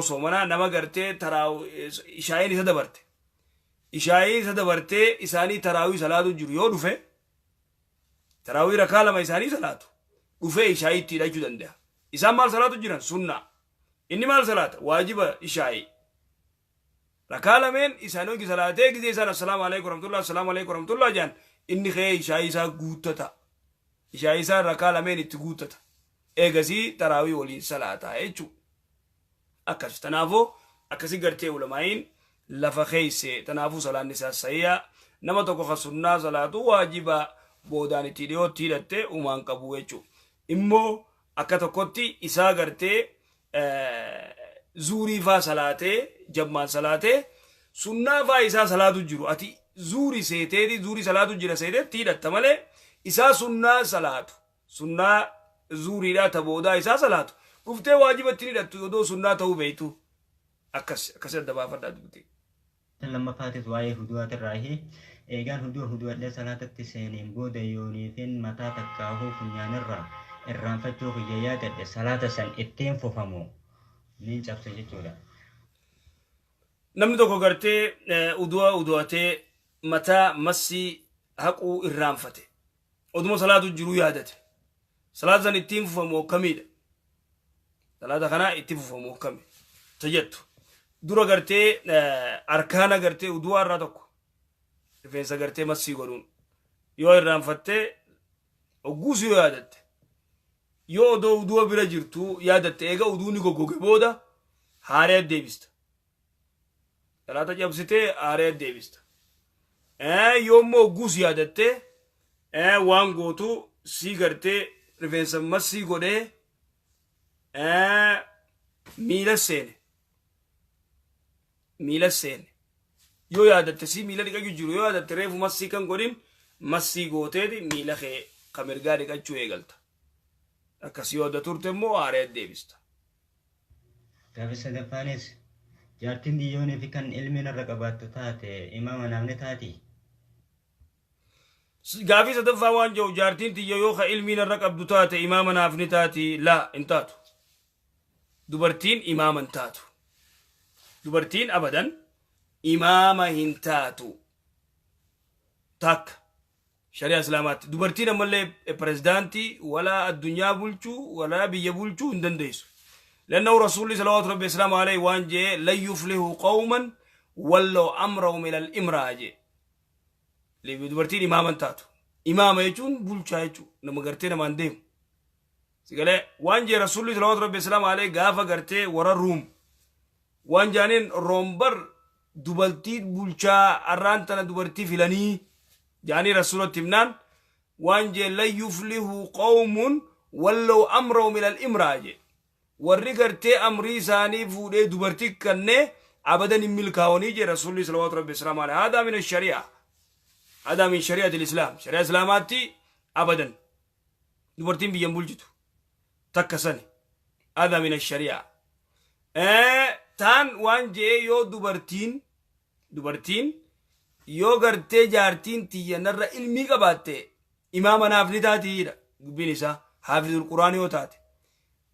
soomanaa nama gartee taraa ishaayiin isa dabarte. Ishaayii isa dabartee isaanii taraawii salaatu jiru yoo dhufe, taraawii rakaa lama isaanii salaatu dhufee ishaayii itti hidhachuu danda'a. Isaan maal salaatu jiran? Sunnaa. Inni maal salaata? Waajiba ishaayii. Rakaa lameen isaanii hojii salaatee gizee isaan assalaamu alaikum warahmatullah, assalaamu alaikum warahmatullah jedhan, inni ka'ee ishaayii isaa guuttata. Ishaayii isaa rakaa lameen itti guuttata. Eegasii taraawii waliin salaataa jechuudha. Akkas tanaafuu akkasi gartee ulamaa'iin lafa keeyse. Tanaafuu salaanni isaa sayyaa nama tokko ka sunnaa salaatu waajiba boodaan itti dhiyootti hidhatte umaan qabu jechuudha. Immoo akka tokkotti isaa gartee zuurii faa salaatee, jammaan salaatee, sunnaa faa isaa salaatu jiru, ati zuurii seeteeti zuurii salaatu jira seeteetti hidhatta malee, isaa sunnaa salaatu, sunnaa zuuriidhaa ta boodaa isaa salaatu dhuftee waajibatti hidhattu odoo sunnaa ta'uu beeytu. Akkas akkasi adda baafadhaa dubbii. Lammaffaatis waa'ee huduwaatirraahi. Eegaan huduu huduwadhee salaatatti seeneen booda yooniifin mataa takkaahuu funyaanirraa irraanfachuu kiyya yaadadhe, salaata san ittiin fufamu niin cabsa jechuudha? Namni tokko gartee udu'a udu'atee mataa massii haquu irraanfate. Oduma salaatu jiruu yaadate. Salaata san ittiin fufamu akkamiidha? Salaata kana itti fufamu akkami? Ta jettu. Dura gartee arkaana gartee udu'aa irraa tokko rifeensa gartee massii godhuun yoo irraanfattee, ogguus yoo yaadatte, yoo odoo udu'a bira jirtu yaadatte, eega uduuni goggoge booda haaree deebista. Salaata cabsitee haaree deebista. Yoo immoo ogguus yaadattee waan gootu sii gartee rifeensa massii godhee miila seene, miila seene yoo yaadatte, si miila dhiqachuu jiru yoo yaadatte, reefu massii kan godhin massii gooteeti miila kee ka mirgaa dhiqachuu eegalta. Akkasii yoo adda turte immoo haaree deebista. Gaaffii sadaffaanis jaartiin diyyoonii fi kan ilmi narra qabaattu taate imaama naafni taati? Gaafii sadaffaa waan jiru, jaartiin tiyya yoo ka ilmiin irra qabdu taate imaama naaf ni taati? Laa, hin taatu. Dubartiin imaama hin taatu. Dubartiin abadan imaama hin taatu. Takka shari'a Islaamaatti dubartiin ammallee pirezidaantii walaa addunyaa bulchuu walaa biyya bulchuu hin dandeessu. لأنه رسول صلوات ربي وسلامه عليه وان جاء لن يفلحوا قوما ولوا أمرهم إلى الإمرأة جاء. Dubartiin imaama hin taatu. Imaama jechuun bulchaa jechuudha. Nama gartee namaan deemu. Sigalee waan jee Rasuulli salawaatu rabbi islaama alayhi gaafa gartee warra Ruum waan jaaniin, Roombar dubartii bulchaa arraan tana dubartii filanii jaanii Rasuulatti himnaan, waan jee لن يفلح قوم ولوا أمرهم إلى الامرأة jee. Warri gartee amrii isaanii fuudhee dubartii kannee abadan hin milkaa'anii jee Rasuulli salawaatu rabbi islaama alayhi. هذا من الشريعة، هذا من شريعة الإسلام. شريعة إسلاماتي أبدا dubartiin biyyan bulchitu takka sani. هذا من الشريعة. Taan waan jee yoo dubartiin yoo gartee jaartiin tiyya narra ilmii qabaatte Imaama naaf ni taatiidha dubbiin isaa. Haafizul Quraan yoo taate,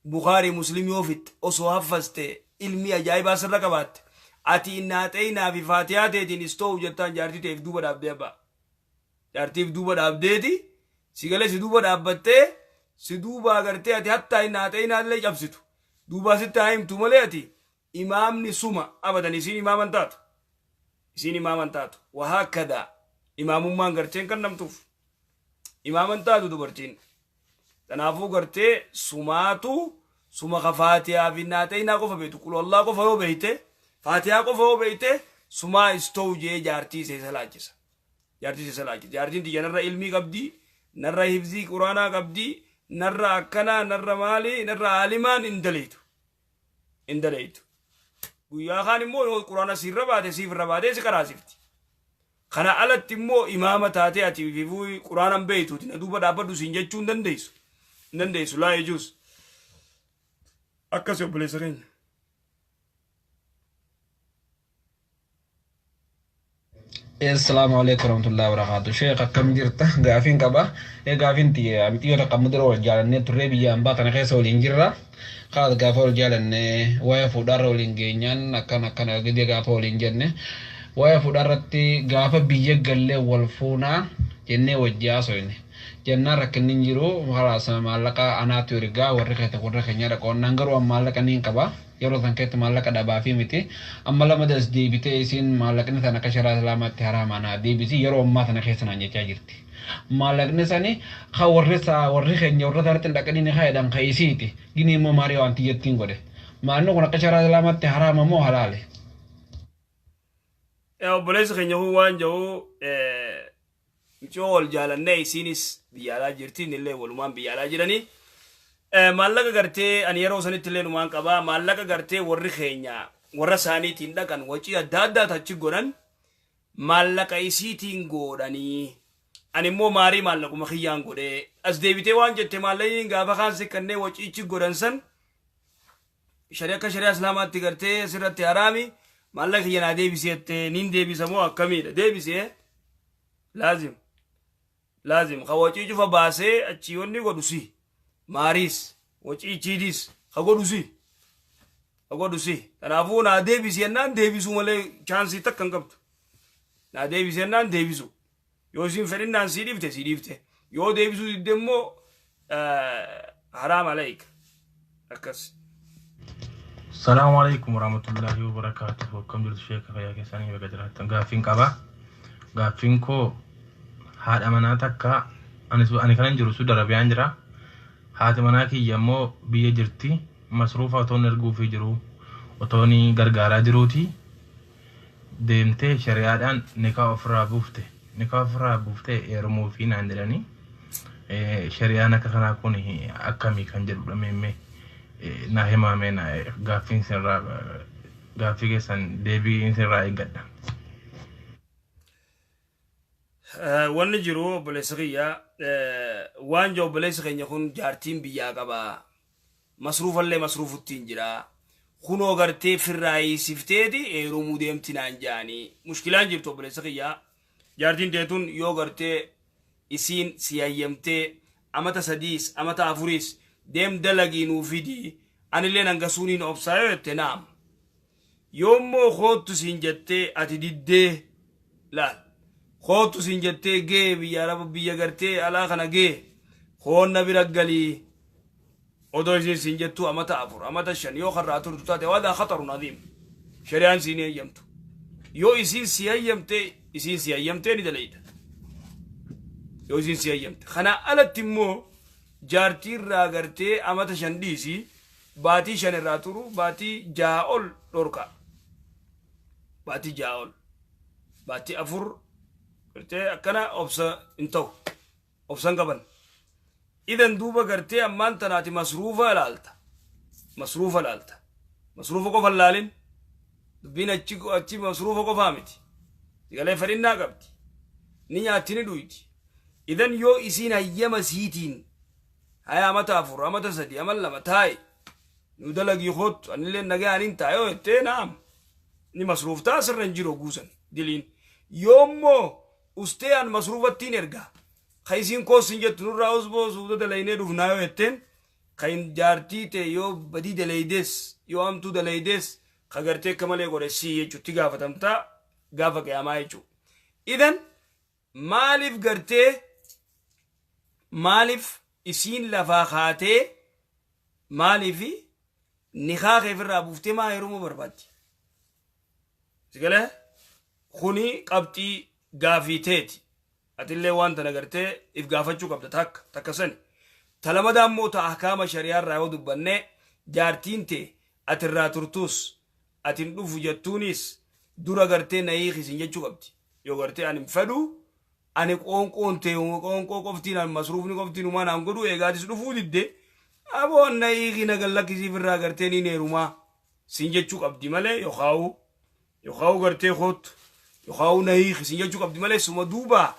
Bukaarii Muslim yoo fixxe, osoo haffaste, ilmi ajaa'ibaa sirra qabaatte, ati innaa xeeyinaa fi faatiyaa teetiin istoo'u jettaan jaartii teef duuba dhaabdee abbaa. Jaartiif duuba dhaabdeeti si galee si duuba dhaabbattee si duuba agartee ati hattaa innaa xeeyinaa illee cabsitu. Duubaa sitti haa himtu malee ati imaamni suma abadan isiin imaaman taatu. Isiin imaaman taatu. Wahaakkadaa imaamummaan garteen kan namtuuf. Imaaman taatu dubartiin. Kanaafuu gartee sumaatu suma ka faatiyaa fi naaxeynaa qofa beektu, qul wallaa qofa yoo beekte, faatiyaa qofa yoo beekte, sumaa istoow jee jaartii see salaachisa. Jaartii see salaachisa. Jaartiin tiyya narra ilmii qabdi, narra hifzii quraanaa qabdi, narra akkanaa, narra maalii, narra aalimaan hin daleeytu. Hin daleeytu. Guyyaa kaan immoo yoo quraana siirra baate siif irra baatee si qaraasifti. Kana alatti immoo imaama taatee ati ififuu quraana hin beektuuti na duuba dhaabbadhu siin jechuu hin dandeessu. Hin dandeessu, laa yajuuz. Akkasi obboleessa keenya. Assalamu alaikum warahmatullahi wabarakatuh. Sheekh, akkam jirta? Gaafiin qaba. Gaafiin tiyya mixiyoo takka amma dura wal jaalannee turree biyya ambaa tana keessa waliin jirra. Kaas gaafa wal jaalannee waa'ee fuudhaarra waliin geenyaan akkana akkana gidee gaafa waliin jenne, waa'ee fuudhaarratti gaafa biyya gallee wal fuunaa jennee wajji haasoyne. Jennaan rakkinni hin jiru, kalaas maallaqa anaatu ergaa, warri keessa warra keenya dhaqoonnaan, garuu an maallaqa niin qaba. Yeroo san keessatti maallaqa dhabaafii miti. Amma lama das deebitee isiin maallaqni sana akka sharaa islaamaatti haraamaa naa deebisi yeroo ammaa sana keessa naan jechaa jirti. Maallaqni sani kan warri isaa warri keenya warra isaanitti hin dhaqanii ni kaa'edhaan kan isiiti. Gini immoo maarii waan tiyyattiin godhe. Maalni kun akka sharaa islaamaatti haraama moo halaale? Obboleessi keenya kun waan jedhu, micoo wal jaalannee, isiinis biyya alaa jirti, innillee walumaan biyya alaa jiranii. Maallaqa gartee ani yeroo sanitti illee numaan qabaa, maallaqa gartee warri keenya warra isaaniitiin dhaqan, wacii adda addaa achi godhan, maallaqa isiitiin godhanii, ani immoo maarii maallaquma kiyyaan godhee, as deebitee waan jette, maallaqni gaafa kaan sikkannee waciichi godhan san shari'a akka shari'a islaamaatti gartee sirratti haraami, maallaqa kiyya naa deebisi jettee, nin deebisa moo akkamiidha? Deebisee laazim laazim ka wacii cufa baasee achii wanni godhu si, maariis wacii chiidis ka godhu si, ka godhu si. Kanaafuu naa deebisi jennaan deebisuu malee chaansii takka hin qabdu. Naa deebisi jennaan deebisu. Yoo isin fedhinnaan sii dhiifte, sii dhiifte. Yoo deebisuu didde immoo haraam alayka akkas. Salaamu alaikum warahmatullahi wabarakatuh. Akkam jirtu sheeka, fayyaa keessanii, baga jiraattan. Gaaffiin qaba. Gaaffiin koo haadha manaa takka ani kanan jiru Suudi Arabiyaan jira. Haati manaa kiyya immoo biyya jirti. Masruufa otoon erguufii jiru, otoon gargaaraa jiruuti, deemtee shari'aadhaan nikaa ofirraa buufte. Nikaa ofirraa buuftee heerumuufii naan jedhanii. Shari'aan akka kanaa kun akkamii kan jedhudha, meemmee naa himaamee na gaaffiin sirraa gaaffii keessan deebii sirraa eeggadha. Wanni jiru obboleessa kiyya, waan jiru obboleessi keenya kun jaartiin biyyaa qaba. Masruufallee masruufuttiin jira. Kunoo gartee firraa hiisifteeti heerumuu deemti naan jaanii. Mushkilaan jirtu obboleessa kiyya. Jaartiin teetun yoo gartee isiin si hayyamtee amata 3s amata 4s deem dalagii nuu fidi, anillee hangasuuniin obsaa yoo jette, naam. Yoommoo koottu siin jettee ati diddee, laal, koottu siin jettee, gee biyya araba biyya gartee alaa kana gee koonna bira galii odoo isiin siin jettuu amata 4 amata 5 yoo karraa turtu taate, wadaa khatarun aziim, shari'aan siin hayyamtu. Yoo isiin si hayyamte, isiin si hayyamtee ni dalayda, yoo isiin si hayyamte. Kana alatti immoo jaartii irraa gartee amata 5 dhiisi, baatii 5 irraa turu, baatii 6 ol dhorka. Baatii 6 ol, baatii 4 gartee akkana obsa hin ta'u, obsa hin qaban. Idan duuba gartee ammaan tanaati masruufa ilaalta, masruufa ilaalta. Masruufa qofa ilaalin, dubbiin achi achi masruufa qofaa miti. Galee fedhinnaa qabdi, ni nyaatti, ni dhuyti. Idan yoo isiin hayyama siitiin haya amata 4, amata 3, ama 2 taa'i nu dalagii koottu, anillee nagaa anin taa yoo jettee, naam, ni masruuftaa, sirra hin jiru guusan diliin. Yoommoo ustee an masruufattiin ergaa Ka isiin koos hin jettu nurraa osboo suuta dalaynee dhufnaa yoo jetteen, kan jaartii ta'e yoo badii dalaydees, yoo hamtuu dalaydees, ka gartee akka malee godhe sii jechuutti gaafatamtaa gaafa qiyaamaa jechuudha. Idan maaliif gartee, maaliif isiin lafaa kaatee, maaliif nikaa keefirraa buuftee maa heerumuu barbaaddi? Sigalee kuni qabxii gaafii teeti. Atillee waan tana gartee if gaafachuu qabda takka takka sani. Talamadaa immoo ta ahkaama shari'aarraa yoo dubbanne, jaartiin tee ati irraa turtus ati hin dhufu jettuunis, dura gartee na hiikisin jechuu qabdi. Yoo gartee ani hin fedhu, ani qoonqoon tee qoonqoo qoftiin, ani masruufni qoftiin umaa naan godhu, eegaatis dhufuu didde, aboon na hiiki, na gallakkisiif, irraa gartee niin heerumaa sin jechuu qabdi malee, yookaa'u gartee koottu yookaa'u na hiiki sin jechuu qabdi malee, suma duuba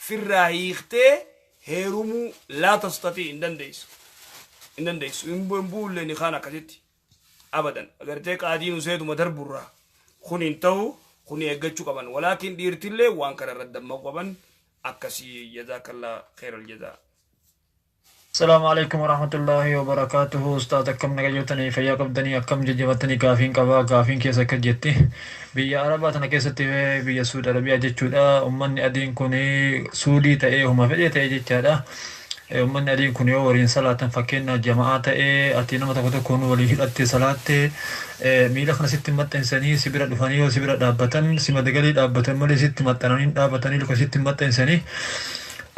firraa hiiktee heerumuu laa tastatii hin dandeessu. Hin dandeessu. Hin buulle ni kaan akkasitti. Abadan. Agartee qaadiin useetuma darburraa. Kun hin ta'u, kun eeggachuu qaban. Walaakin dhiirtillee waan kana irratti dammaquu qaban akkasii. Jazaakallah khairal jazaa. السلام عليكم ورحمة الله وبركاته. أستاذ، akkam nagayyotanii, fayyaa qabdanii, akkam jajjabattanii? Gaafiin qabaa. Gaafiin keessa akka jetti, biyya Arabaa tana keessatti, biyya Suudi Arabiyaa jechuudha, ummanni adiin kun suudii ta'ee huma fedhee ta'ee jechaadha. Ummanni adiin kun yoo waliin salaatan, fakkeenyaaf jama'aa ta'ee ati nama tokko tokkoon walii hidhatte salaatte, miila kana sitti maxxansanii si bira dhufanii yoo si bira dhaabbatan, si madagalii dhaabbatan malee sitti maxxananii dhaabatanii luka sitti maxxansanii.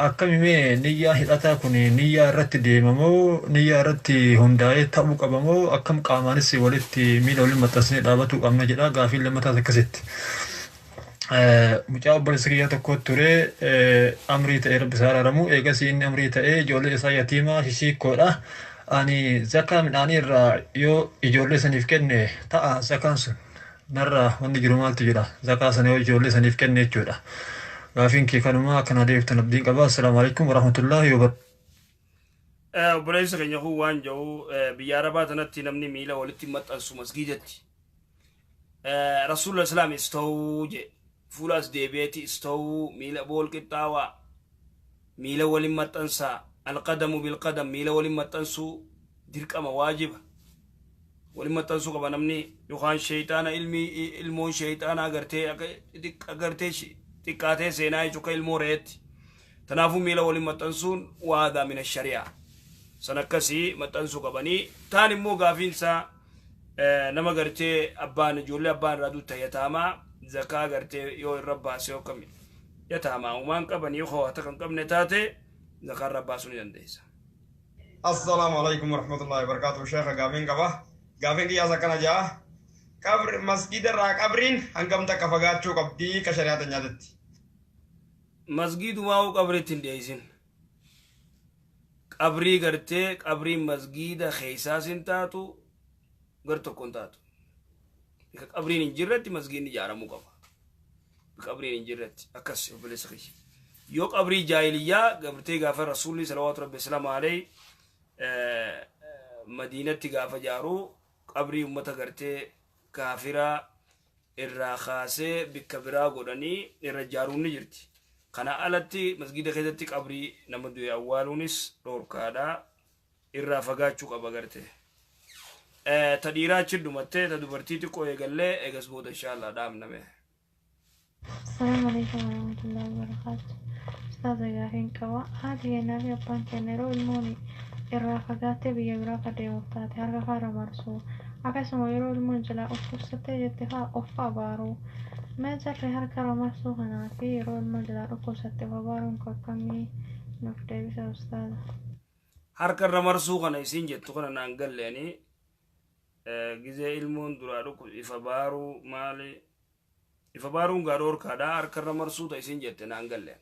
Akkamimee niyyaa hidhataa kun niyyaa irratti deemamoo, niyyaa irratti hundaa'ee ta'uu qabamoo, akkam qaamaanis walitti miila waliin maxxansinee dhaabatuu qabna jedha. Gaafiin lammataas akkasitti. Mucaa obboleessa kiyyaa tokko ture, amrii ta'ee, rabbi isaa araaramu. Eegasii inni amrii ta'ee ijoollee isaa yatiimaa shishiikkoodha. Ani zakaa midhaanii irraa yoo ijoollee saniif kenne ta'a, zakaan sun narraa wanni jiru maaltu jira, zakaa sana yoo ijoollee saniif kenne jechuudha? Gaafiin kee kanuma, akkana deebiftan abdiin qaba. Assalaamu alaikum warahmatullaahi wabarakatuh. Obboleessa keenya kun waan jedhu, biyya Arabaa tanatti namni miila walitti maxxansu masgiidatti. Rasuulli Islaam istawuu je, fuula as deebi'eeti istawuu, miila bool qixxaawaa, miila waliin maxxansaa, alqadamu bilqadam, miila waliin maxxansuu dirqama, waajiba. Waliin maxxansuu qaba namni, yookaan sheeyxaana ilmi ilmoon sheeyxaana agartee xiqqaatee seenaa jechuudha ilmoo re'eetti. Kanaafuu miila waliin maxxansuun waadaa mina shari'aa. San akkasii maxxansuu qabanii. Taan immoo gaafiinsaa nama gartee abbaan ijoollee abbaan irraa duutta yataamaa zakaa gartee yoo irra baase yoo akkami yataamaa uumaan qaban, yoo hawaata kan qabne taate, zakaa irra baasuu ni dandeessa. Assalaamu alaikum warahmatullahi wabarakatuh. Sheekha, gaafiin qaba. Gaafiin kiyyaas akkana jaa. Qabri masgiida irraa qabriin hangam takka fagaachuu qabdii ka shari'aa nyaatatti? Masgiidumaa qabriitti hin dhiyeessin. Qabrii gartee qabriin masgiida keessaas hin taatu, gar tokko hin taatu. Bika qabriin hin jirretti masgiidni ijaaramuu qaba. Bika qabriin hin jirretti akkas, obboleessa kiyya. Yoo qabrii jaahiliyyaa gabrtee gaafa rasuulli salawaatu rabbi salaamu alayhi Madiinatti gaafa jaaru, qabrii ummata gartee kaafiraa irraa kaasee bikka biraa godhanii irra ijaaruun ni jirti. Kana alatti masgiida keessatti qabrii nama du'e awwaaluunis dhoorkaadha. Irraa fagaachuu qaba gartee. Ta dhiiraa achi dhumattee, ta dubartii xiqqoo eegallee, eegas booda inshaallah dhaabname. Assalamu alaikum warahmatullahi wabarakatuh. Ustaaza, gaafiin qaba. Haati keenyaa fi abbaan keenya yeroo ilmoon irraa fagaattee biyya biraa akka deemuuf taate harka faara marsu. Akkasuma yeroo ilmoon jalaa dhukkubsattee jette fa'aa of abaaru. Mee jarri harka irra marsuu kanaa fi yeroo ilmoon jalaa dhukkubsatte of abaaruun akkamii, nuuf deebisa ustaaza. Harka irra marsuu kana isiin jettu kana naan galleeni, gizee ilmoon duraa dhukku ifa baaruu maali? Ifa baaruun gaa dhoorkaadha. Harka irra marsuu ta isiin jette naan galleen.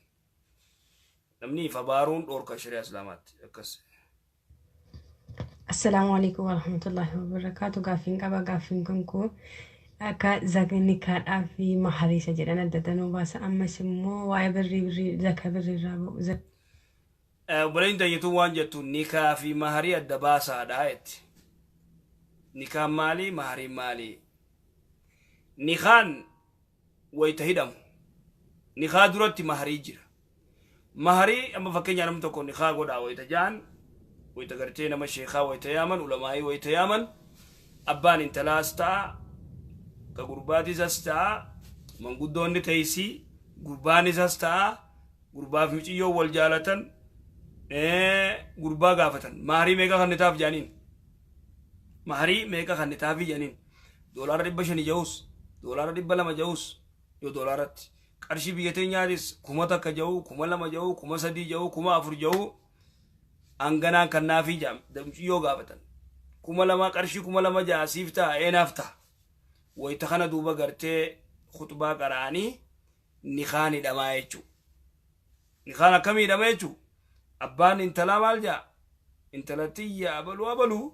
Namni ifa baaruun dhoorka shari'a islaamaatti akkas. Assalaamu alaikum warahmatullahi wabarakatuh. Gaaffiin qaba. Gaaffiin kun koo akka nikaadhaa fi mahariisa jedhan adda danuu baasa. Ammas immoo waa'ee birrii zaka birrii irraa ba'u. Obboleen teenyituu waan jettu, nikaa fi maharii adda baasaadha jetti. Nikaan maali? Mahariin maali? Nikaan wayita hidhamu. Nikaa duratti maharii jira. Maharii amma fakkeenya namni tokko nikaa godhaa wayita ja'an, wayita gartee nama sheekaa wayita yaaman, ulamaa'ii wayita yaaman, abbaan intalaas ta'a, ka gurbaatis ta'a, manguddoonni teessii, gurbaan isas ta'a, gurbaaf miciyyoo wal jaalatan, gurbaa gaafatan. Maharii meeqa kan nitaaf jaaniin? Maharii meeqa kan nitaaf jaaniin? $500 ja'us, $200 ja'us, yoo doolaaratti. Qarshii biyya teenyaatis 1000 ja'u, 2000 ja'u, 3000 ja'u, 4000 ja'u, hanganaan kan naafii ja'am, muciyyoo gaafatan. 2000 qarshii 2000 ja'a siif ta'a, eenaaf ta'a. Wayita kana duuba gartee khutbaa qara'anii nikaan hidhamaa jechuudha. Nikaan akkamii hidhama jechuudha? Abbaan intalaa maal ja'a? Intala tiyya abaluu abaluu,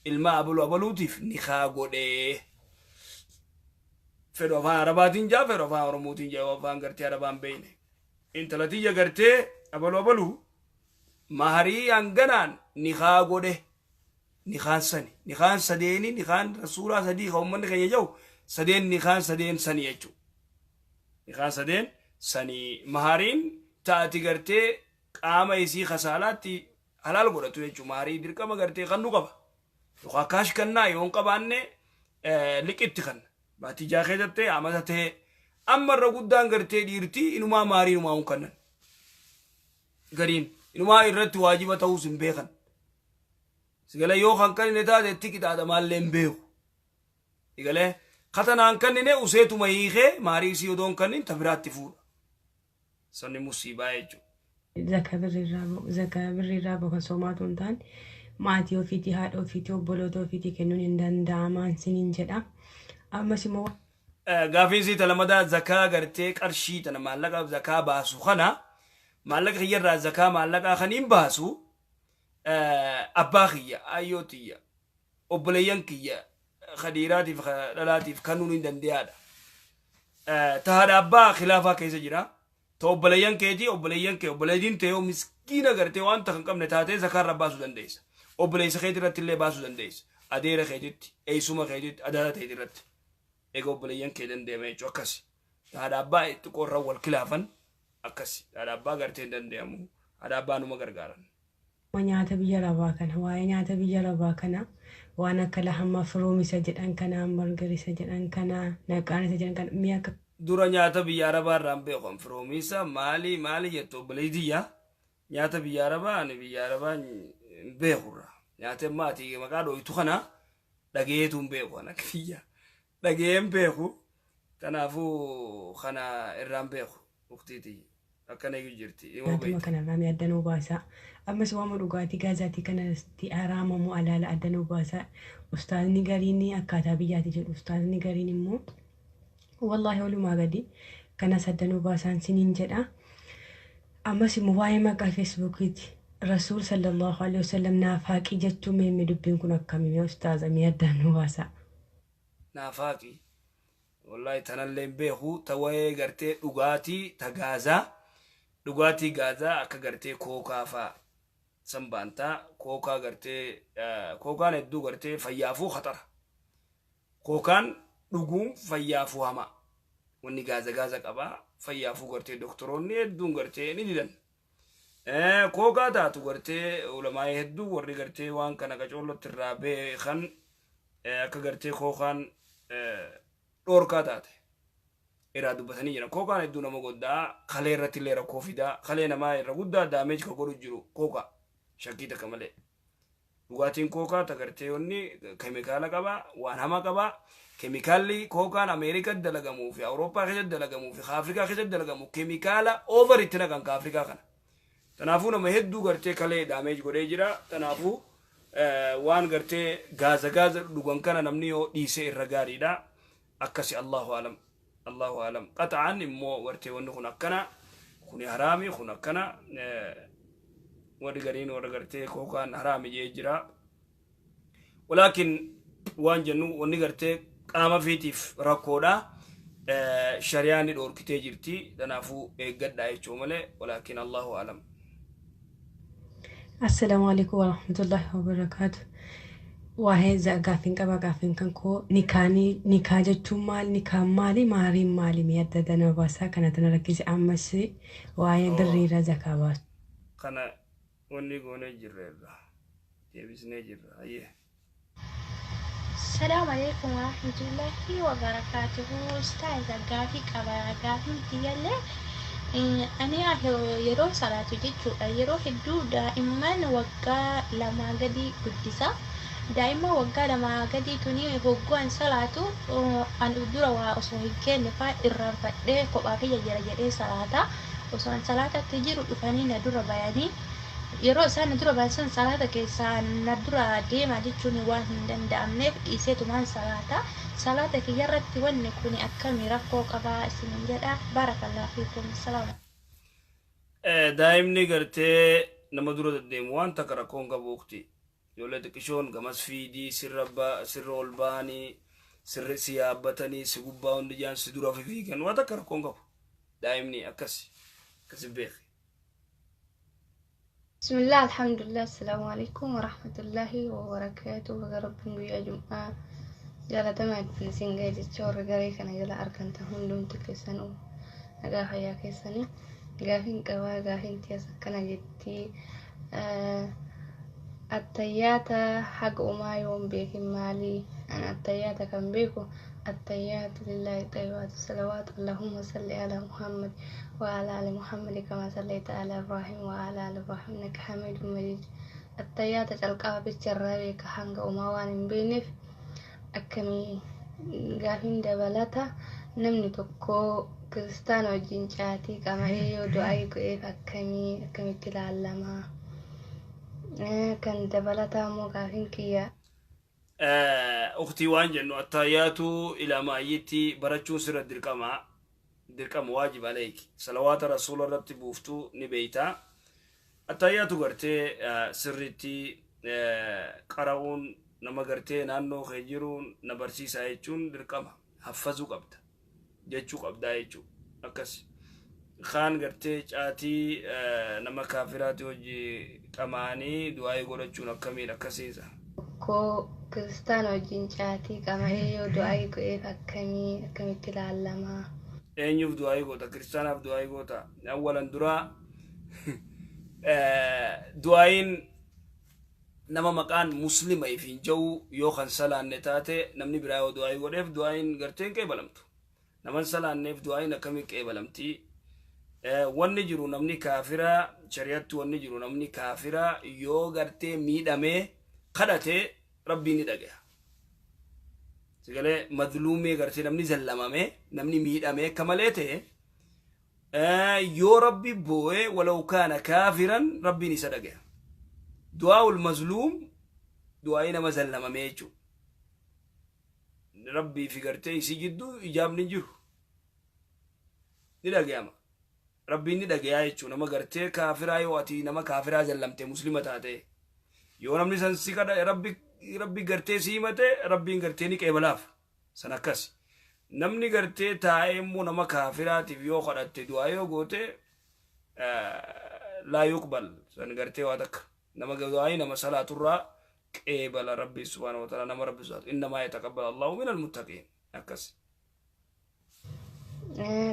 ilma abaluu abaluutiif nikaa godhee. Fedhu afaan Arabaatiin jaa, fedhu afaan Oromootiin jaa, afaan gartee Arabaan beeyne. Intala tiyya gartee abaluu abaluu maharii hanganaan nikaa godhe. Nikaan sani. Nikaan sadeeni, nikaan rasuulaa sadii kan uummanni keenya jiru sadeen nikaan sadeen sani jechuudha. Nikaan sadeen sani. Mahariin taati gartee qaama isii kasaalaatti halaal godhatu jechuudha. Maharii dirqama gartee kan nu qaba. Yookaan kaash kannaa yoo hin qabaanne liqitti kanna. Baatii jaa keessatti amata ta'e amma irra guddaan gartee dhiirtii inumaa maharii inumaa hin kannan. Gariin inumaa irratti waajiba ta'uus hin beekan. Sigalee yoo kan kannine taate itti qixaaxa maallee hin beeku. Sigalee katanaan kannine useetuma hiikee maharii isii odoo hin kannin ta biraatti fuudha. Sanni musiibaa jechuudha. Zaka birriirraa bahu kan soomaatu hin taane maatii ofiitii, haadha ofiitii, obboloota ofiitii kennuun hin danda'amaan siniin jedha. Ammas immoo Gaafiin sii talamadaa zakaa gartee qarshii tana maallaqa zakaa baasu kana maallaqa kiyyarraa zakaa maallaqaa kan hin baasu abbaa kiyya, ayyoo tiyya, obboleeyyan kiyya ka dhiiraatiif ka dhalaatiif kennuun hin dandeeyaadha. Ta haadha abbaa khilaafaa keessa jira. Ta obboleeyyan keetii, obboleeyyan kee, obboleeyyiin ta'e yoo miskiina gartee waan takka hin qabne taatee zakaa irra baasuu dandeessa. Obboleessa keetii irratti illee baasuu dandeessa. Adeera keetitti, eessuma keetitti, adaada teeti irratti. Egaa obboleeyyan kee dandeema jechuudha akkasi. Ta haadha abbaa xiqqoo irra wal khilaafan akkasi. Ta haadha abbaa gartee hin dandeeyamu. Haadha abbaa numa gargaaran. Nyaata biyya arabaa kana, waa'ee nyaata biyya arabaa kana, waan akka lahama firoomisa jedhan kana, margarisa jedhan kana, naqaanisa jedhan kana, mi'a akka Dura nyaata biyya arabaa irraa hin beeku. Firoomiisa maali maali jettu obboleettiyya. Nyaata biyya arabaa ani biyya arabaa hin beeku irraa. Nyaata maatii maqaa dhooytu kana dhageetu hin beeku ana kiyya. Dhagee hin beeku. Kanaafuu kana irraa hin beeku. Uktiiti akkana iyyuu jirti. Dhimma nyaatuma beekti. Kanarraa mi'a adda nuu baasaa. Ammas waama dhugaatii gaazaatii kanatti haraamamoo alaala adda nuu baasaa. Ustaazni gariin akkaataa biyyaati jedhu. Ustaazni gariin immoo wallaahi walumaa gadi kanas adda nuu baasaan siniin jedha. Ammas immoo waa'ee maqaa Feesbuukiiti. Rasuul sallallahu alaihi wasallam naaf haaqii jechuun meemme dubbiin kun akkami mee ustaaza mi'a addaan nuu baasaa. Naaf haaqi. Wallahi tanallee hin beeku. Ta waa'ee gartee dhugaatii ta gaazaa. Dhugaatii gaazaa akka gartee kookaa faa. San baantaa kookaa gartee kookaan hedduu gartee fayyaafuu khaxara. Kookaan dhuguun fayyaafuu hamaa. Wanni gaaza gaaza qabaa fayyaafuu gartee doktoroonni hedduun gartee ni didan. Kookaa taatu gartee ulamaa'ee hedduu warri gartee waan kana qacoollotti irraa beekan akka gartee kookaan dhoorkaa taate irraa dubbatanii jiran. Kookaan hedduu nama goddaa, kalee irratti illee rakkoo fidaa, kalee namaa irra guddaa daameej ka godhu jiru kookaa shakkii takka malee. Dhugaatiin kookaa ta gartee wanni keemikaala qabaa, waan hamaa qabaa. Keemikaalli kookaan Ameerikaatti dalagamuu fi Awurooppaa keessatti dalagamuu fi Afrikaa keessatti dalagamu keemikaala over itti naqan ka Afrikaa kana. Kanaafuu nama hedduu gartee kalee daameej godhee jira. Kanaafuu waan gartee gaaza gaaza dhugan kana namni yoo dhiise irra gaariidha. Akkasi, Allahu alam. Allahu alam. Qaxa'an immoo gartee wanni kun akkana, kuni haraami, kun akkana, warri gariin warra gartee kookaan haraami jee jira. Walaakin waan jennu wanni gartee qaama fiitiif rakkoodha. Shari'aan ni dhoorkitee jirti. Kanaafuu eeggadhaa jechuu malee, walaakin Allahu alam. Assalaamu alaikum warahmatullahi wabarakaatu. Waa'ee gaaffiin qaba. Gaaffiin kan koo nikaanii, nikaa jechuun maal? Nikaan maali? Maariin maali? Mee adda adda nama baasaa. Kana tana rakkise. Ammas waa'ee birriirra zakaa baasu. Kana wanni goonee jirra, irraa deebisnee jirra. Hayyee. السلام عليكم ورحمة الله وبركاته. أستاذ, gaafii qaba. Gaafiin kiyyallee ani yeroo salaatu jechuudha, yeroo hedduu daa'imman waggaa 2 gadi guddisa. Daa'imman waggaa 2 gadii tuni hoggaan salaatu an dura waa osoo hin kenne faa irraanfadhee kophaa kiyya jira jedhee salaata. Osoo an salaatatti jiru dhufanii na dura bayanii, yeroo isaan na dura bayan san salaata keessaa na dura deema jechuun waan hin danda'amneef dhiiseetumaan salaata. Salaata kiyyarratti wanni kun akkami, rakkoo qabaa isinin jedha. بارك الله فيكم, سلام. Daa'imni gartee nama dura deddeemu waan takka rakkoon qabu, ukti. Ijoollee xiqqishoon gamas fiidii sirra sirra ol ba'anii, sirri si yaabbatanii, si gubbaa hundi jaan si dura fiigan, waan takka rakkoon qabu. Daa'imni akkas akkasi beeki. بسم الله، الحمد لله، السلام عليكم ورحمة الله وبركاته. Rabbiin guyyaa jum'aa jaalatamaa ittiin isin ga'e jecha, warra garee kana jala argamtan hundumti keessanuu nagaa fayyaa keessanii. Gaafiin qabaa. Gaafiin tiyas akkana jettii: attayyaata haga umaa yoon beekin maalii? An attayyaata kan beeku التحيات لله، الطيبات الصلوات، اللهم صل على محمد وعلى آل محمد كما صليت على إبراهيم وعلى آل إبراهيم إنك حميد مجيد. Attayyaata calqaba bicharraa beeka, hanga umaa waan hin beekneef akkamii? Gaafiin dabalata, namni tokko kiristaana wajjin caatii qama'ee yoo du'aa godheef akkamii, akkamitti ilaallama? Kan dabalataa immoo gaafiin kiyya Uktii, waan jennu attayyaatu ilaa maayyitti barachuun sirra dirqama, dirqama, واجب عليك. Salawaata rasuula irratti buuftuu ni beeyta. Attayyaatu gartee sirritti qara'uun, nama gartee naannoo kee jiruun na barsiisaa jechuun dirqama. Haffazuu qabda jechuu qabdaa jechuu. Akkas kaan gartee caatii nama kaafiraati hojii qamaanii du'aayii godhachuun akkamiin akkasiisa? Koo kiristaana wajjin caatii qama'ee yoo du'aa godheef akkamii, akkamitti ilaallama? Eenyuuf du'aayii goota? Kiristaanaaf du'aayii goota? Awwalan duraa du'aayiin nama maqaan muslima ifiin jiru yoo kan salaanne taate, namni biraa yoo du'aayii godheef du'aayiin gartee hin qeebalamtu. Naman salaanneef du'aayiin akkamiin qeebalamti? Wanni jiru namni kaafiraa, shari'atti wanni jiru, namni kaafiraa yoo gartee miidhamee kadhate rabbiin ni dhagaya. Sigalee madluumee gartee namni zallamamee, namni miidhamee akka malee ta'e yoo rabbi boo'ee, ولو كان كافرا, rabbiin isa dhagaya. دعاء المظلوم, du'aa'ii nama zallamamee jechuudha. Rabbii fi gartee isii jidduu ijaabni jiru. Ni dhagayama. Rabbiin ni dhagayaa jechuudha. Nama gartee kaafiraa, yoo ati nama kaafiraa zallamte muslima taate, yoo namni san si kadha, rabbi gartee si himate, rabbiin gartee ni qeebalaaf. San akkas. Namni gartee taa'ee immoo nama kaafiraatiif yoo kadhatte, du'aa yoo goote, لا يقبل. San gartee waa takka. Nama du'aa'ii nama salaaturraa qeebala rabbi سبحانه وتعالى, nama rabbi sodaatu. إنما يتقبل الله من المتقين, akkas.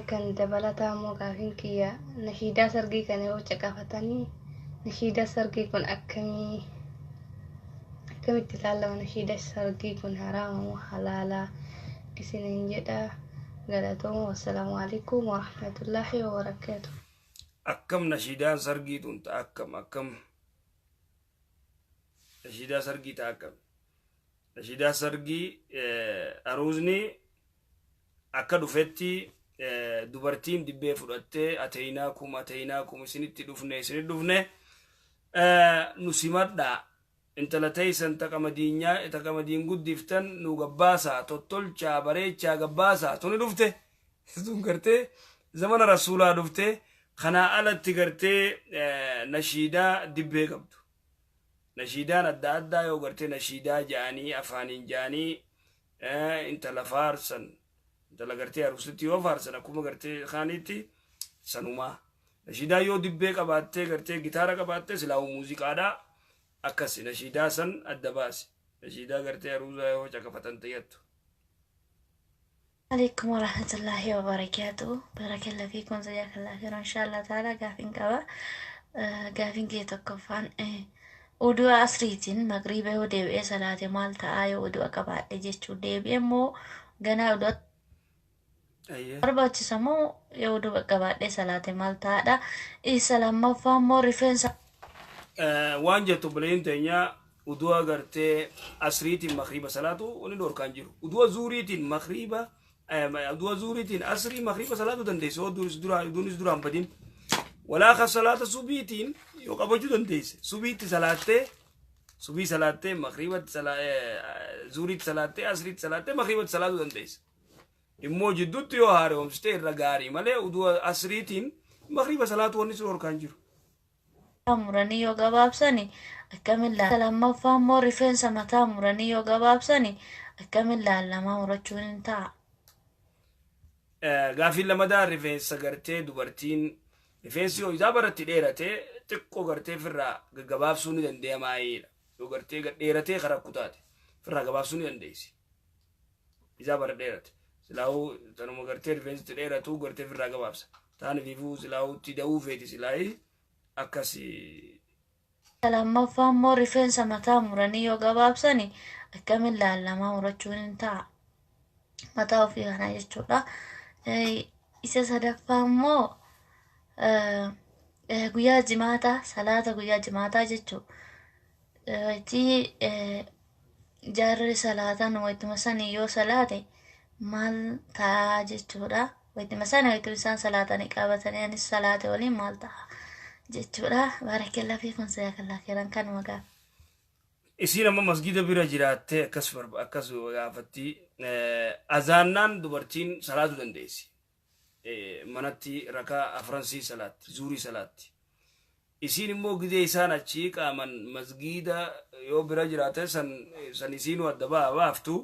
Kan dabalataa immoo gaafiin kiyya, nashiidaa sargii kana yoo caqafatanii, nashiidaa sargii kun akkamii, akkamitti ilaalama? Nashiidaa sargii kun haraama moo halaalaa isiniin jedha. Galatooma, والسلام عليكم ورحمة الله وبركاته. Akkam nashiidaan sargii tun ta'a? Akkam, akkam nashiidaa sargii ta'a? Akkam nashiidaa sargii? Aruuzni akka dhufetti dubartiin dibbee fudhattee أتيناكم أتيناكم, isinitti dhufne, isinitti dhufne, nu simadhaa, intala teeysan taqamadiinyaa taqamadiin guddiftan nu gabbaasaa, tottolchaa, bareechaa gabbaasaa. Tuni dhufte, tun gartee zamana rasuulaa dhufte. Kanaa alatti gartee nashiidaa dibbee qabdu, nashiidaan adda addaa yoo gartee nashiidaa ja'anii afaaniin ja'anii intala faarsan, intala gartee aruusitti yoo faarsan, akkuma gartee kaanitti sanumaa. Nashiidaa yoo dibbee qabaattee, gartee gitaara qabaattee, silaa'u muuziqaadhaa. Akkas nashiidaa san adda baasi. Nashiidaa gartee aruuzaa yoo caqafatan tayyattu. عليكم ورحمة الله وبركاته، بارك الله فيكم، جزاك الله خيرا. إن شاء الله تعالى gaafiin qaba. Gaafiin kee tokkoffaan oduu asriitiin magriiba yoo deebi'ee salaate maal ta'a yoo oduu qabaadhe jechuu deebi'e immoo ganaa oduu barbaachisa moo yoo oduu qabaadhe salaate maal ta'aadha? Isa lammaffaa immoo rifeensa Waan jettu obboleeyyiin teenya, uduu agartee asriitiin makriiba salaatu wani dhorkaan jiru. Uduu zuuriitiin makriiba, uduu zuuriitiin asrii makriiba salaatu dandeesse yoo uduunis duraan badin. Walaa kan salaata subiitiin yoo qabachuu dandeesse subiitti salaattee, subii salaattee, makriibatti, zuuriitti salaattee, asriitti salaattee, makriibatti salaatu dandeesse. Immoo jidduutti yoo haaromsite irra gaarii malee uduu asriitiin makriiba salaatu wanni si dhorkaan jiru. Muranii yoo gabaabsani akkamin laala? Lammaffaa immoo rifeensa mataa muranii yoo gabaabsani akkamin laalamaa murachuun hin ta'a? Gaafiin lamadaa rifeensa gartee dubartiin rifeensi yoo isaa baratti dheeratee xiqqoo gartee firraa gaggabaabsuu ni danda'amaayidha. Yoo gartee dheeratee karaa kutaate firraa gabaabsuu ni dandeessi. Isaa bara dheerate. Silaa'uu tanuma gartee rifeensi dheeratu gartee firraa gabaabsa. Taan fiifuu silaa'uu itti da'uu feeti silaa'ii akkasi. Lammaffaa immoo rifeensa mataa muranii yoo gabaabsani akkamin laalamaa murachuun hin ta'a? Mataa ofii kanaa jechuudha. Isa sadaffaa immoo guyyaa jimaataa, salaata guyyaa jimaataa jechuudha. Wayitii jaarri salaatan wayituma sanii yoo salaate maal ta'a jechuudha. Wayituma sana wayituma isaan salaatanii qabatanii anis salaate waliin maal ta'a jechuudha. Baarakallaa fi kun jazaakallaa khairan, kanuma gaafa. Isiin amma masgida bira jiraattee akkas akkas gaafatti. Azaannaan dubartiin salaatu dandeessi. Manatti rakaa afransii salaatti, zuurii salaatti. Isiin immoo gidee isaan achii qaaman masgida yoo bira jiraate san san isiinuu adda baaftu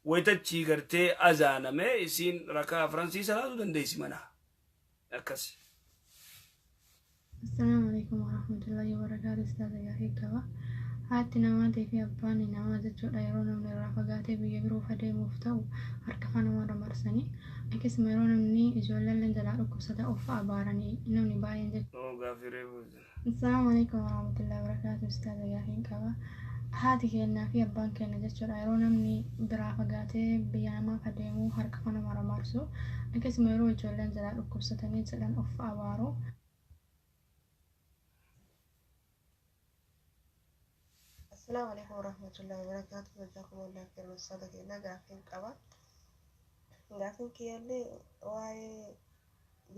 wayitachii gartee azaaname isiin rakaa afransii salaatu dandeessi mana. Akkas. Assalaamu alaikum warahmatullahi wabarakaatu. Ustaaza, gaafii qaba. Haati namaatii fi abbaan namaa jechuudha yeroo namni irraa fagaatee biyya biroof adeemuuf ta'u harka faana namarra marsanii, akkasuma yeroo namni ijoolleen jalaa dhukkubsata of abaaranii namni baay'een jechuudha. Gaafii reefu. Assalaamu alaikum warahmatullahi wabarakaatu. Ustaaza, gaafiin qaba. Haati keenyaa fi abbaan keenya jechuudha yeroo namni biraa fagaatee biyya namaaf adeemu harka faana namarra marsu, akkasuma yeroo ijoolleen jalaa dhukkubsatanii jedhan of abaaru. Assalaamu alaikum warahmatullahi wabarakatuh. Jazakumullahu khairan, ustaaza keenya, gaafiin qaba. Gaafiin kiyyallee waa'ee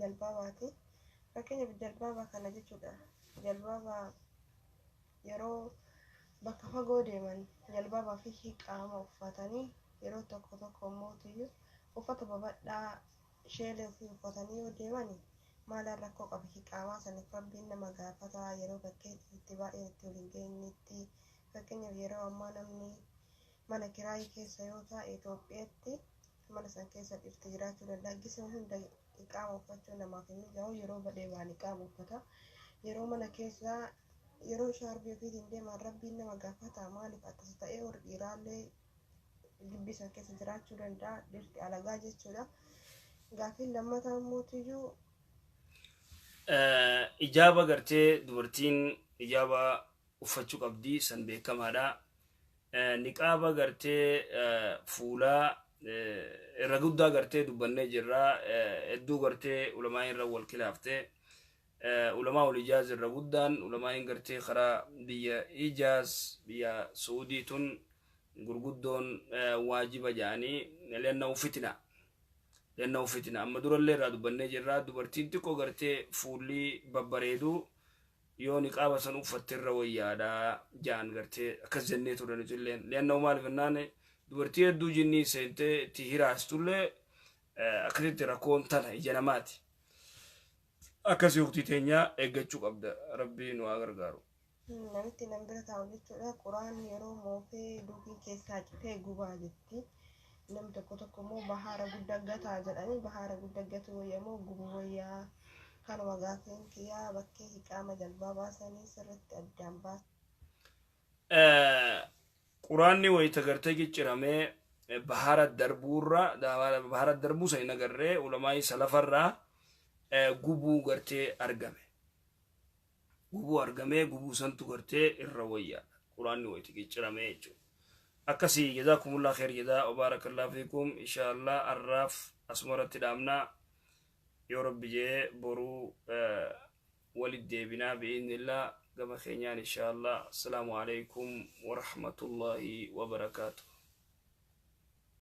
jalbaabaati. Fakkeenyaaf jalbaaba kana jechuudha. Jalbaaba yeroo bakka fagoo deeman jalbaabaa fi qaama uffatanii, yeroo tokko tokko immoo uffata babal'aa sheelee ofii uffatanii yoo deeman maalaan rakkoo qaba? Hiqaamaa saniif Rabbiin nama gaafata yeroo bakkee itti baay'een itti waliin geenyetti? Fakkeenyaaf yeroo ammaa namni mana kiraayii keessa yoo taa'e Itoophiyaatti mana san keessa dhirti jiraachuu danda'a. Gisee hunda iqaama uffachuu namaaf hin mijaa'u, yeroo badhee ba'an iqaama uffata. Yeroo mana keessa yeroo shaarbii ofiitiin deeman Rabbiin nama gaafata? Maaliif akkas ta'ee warri dhiiraallee gibbii san keessa jiraachuu danda'a, dhirti alagaa jechuudha. Gaaffiin lammataa immoo Ijaaba gartee dubartiin ijaaba uffachuu qabdi, san beekamaadha. Niqaaba gartee fuulaa irra guddaa gartee dubbannee jirra. Hedduu gartee ulamaa irra wal kilaaftee. Ulamaa ol Ijaaz irra guddaan ulamaan gartee karaa biyya Ijaaz, biyya Suudii tun gurguddoon waajiba jedhanii, leenna'u fitina. Leenna'u fitina. Amma durallee irraa dubbannee jirra. Dubartiin xiqqoo gartee fuulli babbareedu yoo niqaaba san uffatte irra wayyaadha ja'an gartee akkas jennee turan illee. Leenna'u maaliif jennaan dubartii hedduu jinnii seentee itti hiraastullee akkasitti rakkoon tana ija namaati. Akkas yookiin teenyaa eeggachuu qabda, Rabbii nu haa gargaaru. Namitti nan bira taa'u jechuudha. Quraan yeroo moofee duukiin keessaa citee gubaa jetti. Namni tokko tokko immoo bahaara guddaa gataa jedhanii, bahaara guddaa gatuu wayyaa moo gubuu wayyaa? Kanuma gaafiin kiyyaa, bakkee hiqaama jalbaa baasanii sirriitti addaan baasa. Quraanni wayita gartee cicciramee bahara darbuurra, bahara darbuu san hin agarree, ulamaa'ii salafarraa gubuu gartee argame. Gubuu argamee, gubuu santu gartee irra wayyaadha. Quraanni wayita cicciramee jechuudha. Akkasii, jazaakumullah kheer jazaa wa baarakallahu fiikum. Inshaallah arraaf asumarratti dhaabnaa, yoo Rabbi jee boruu walit deebinaa bi'iznillah gama keenyaan inshaallah. Assalaamu alaikum warahmatullahi wabarakaatuh.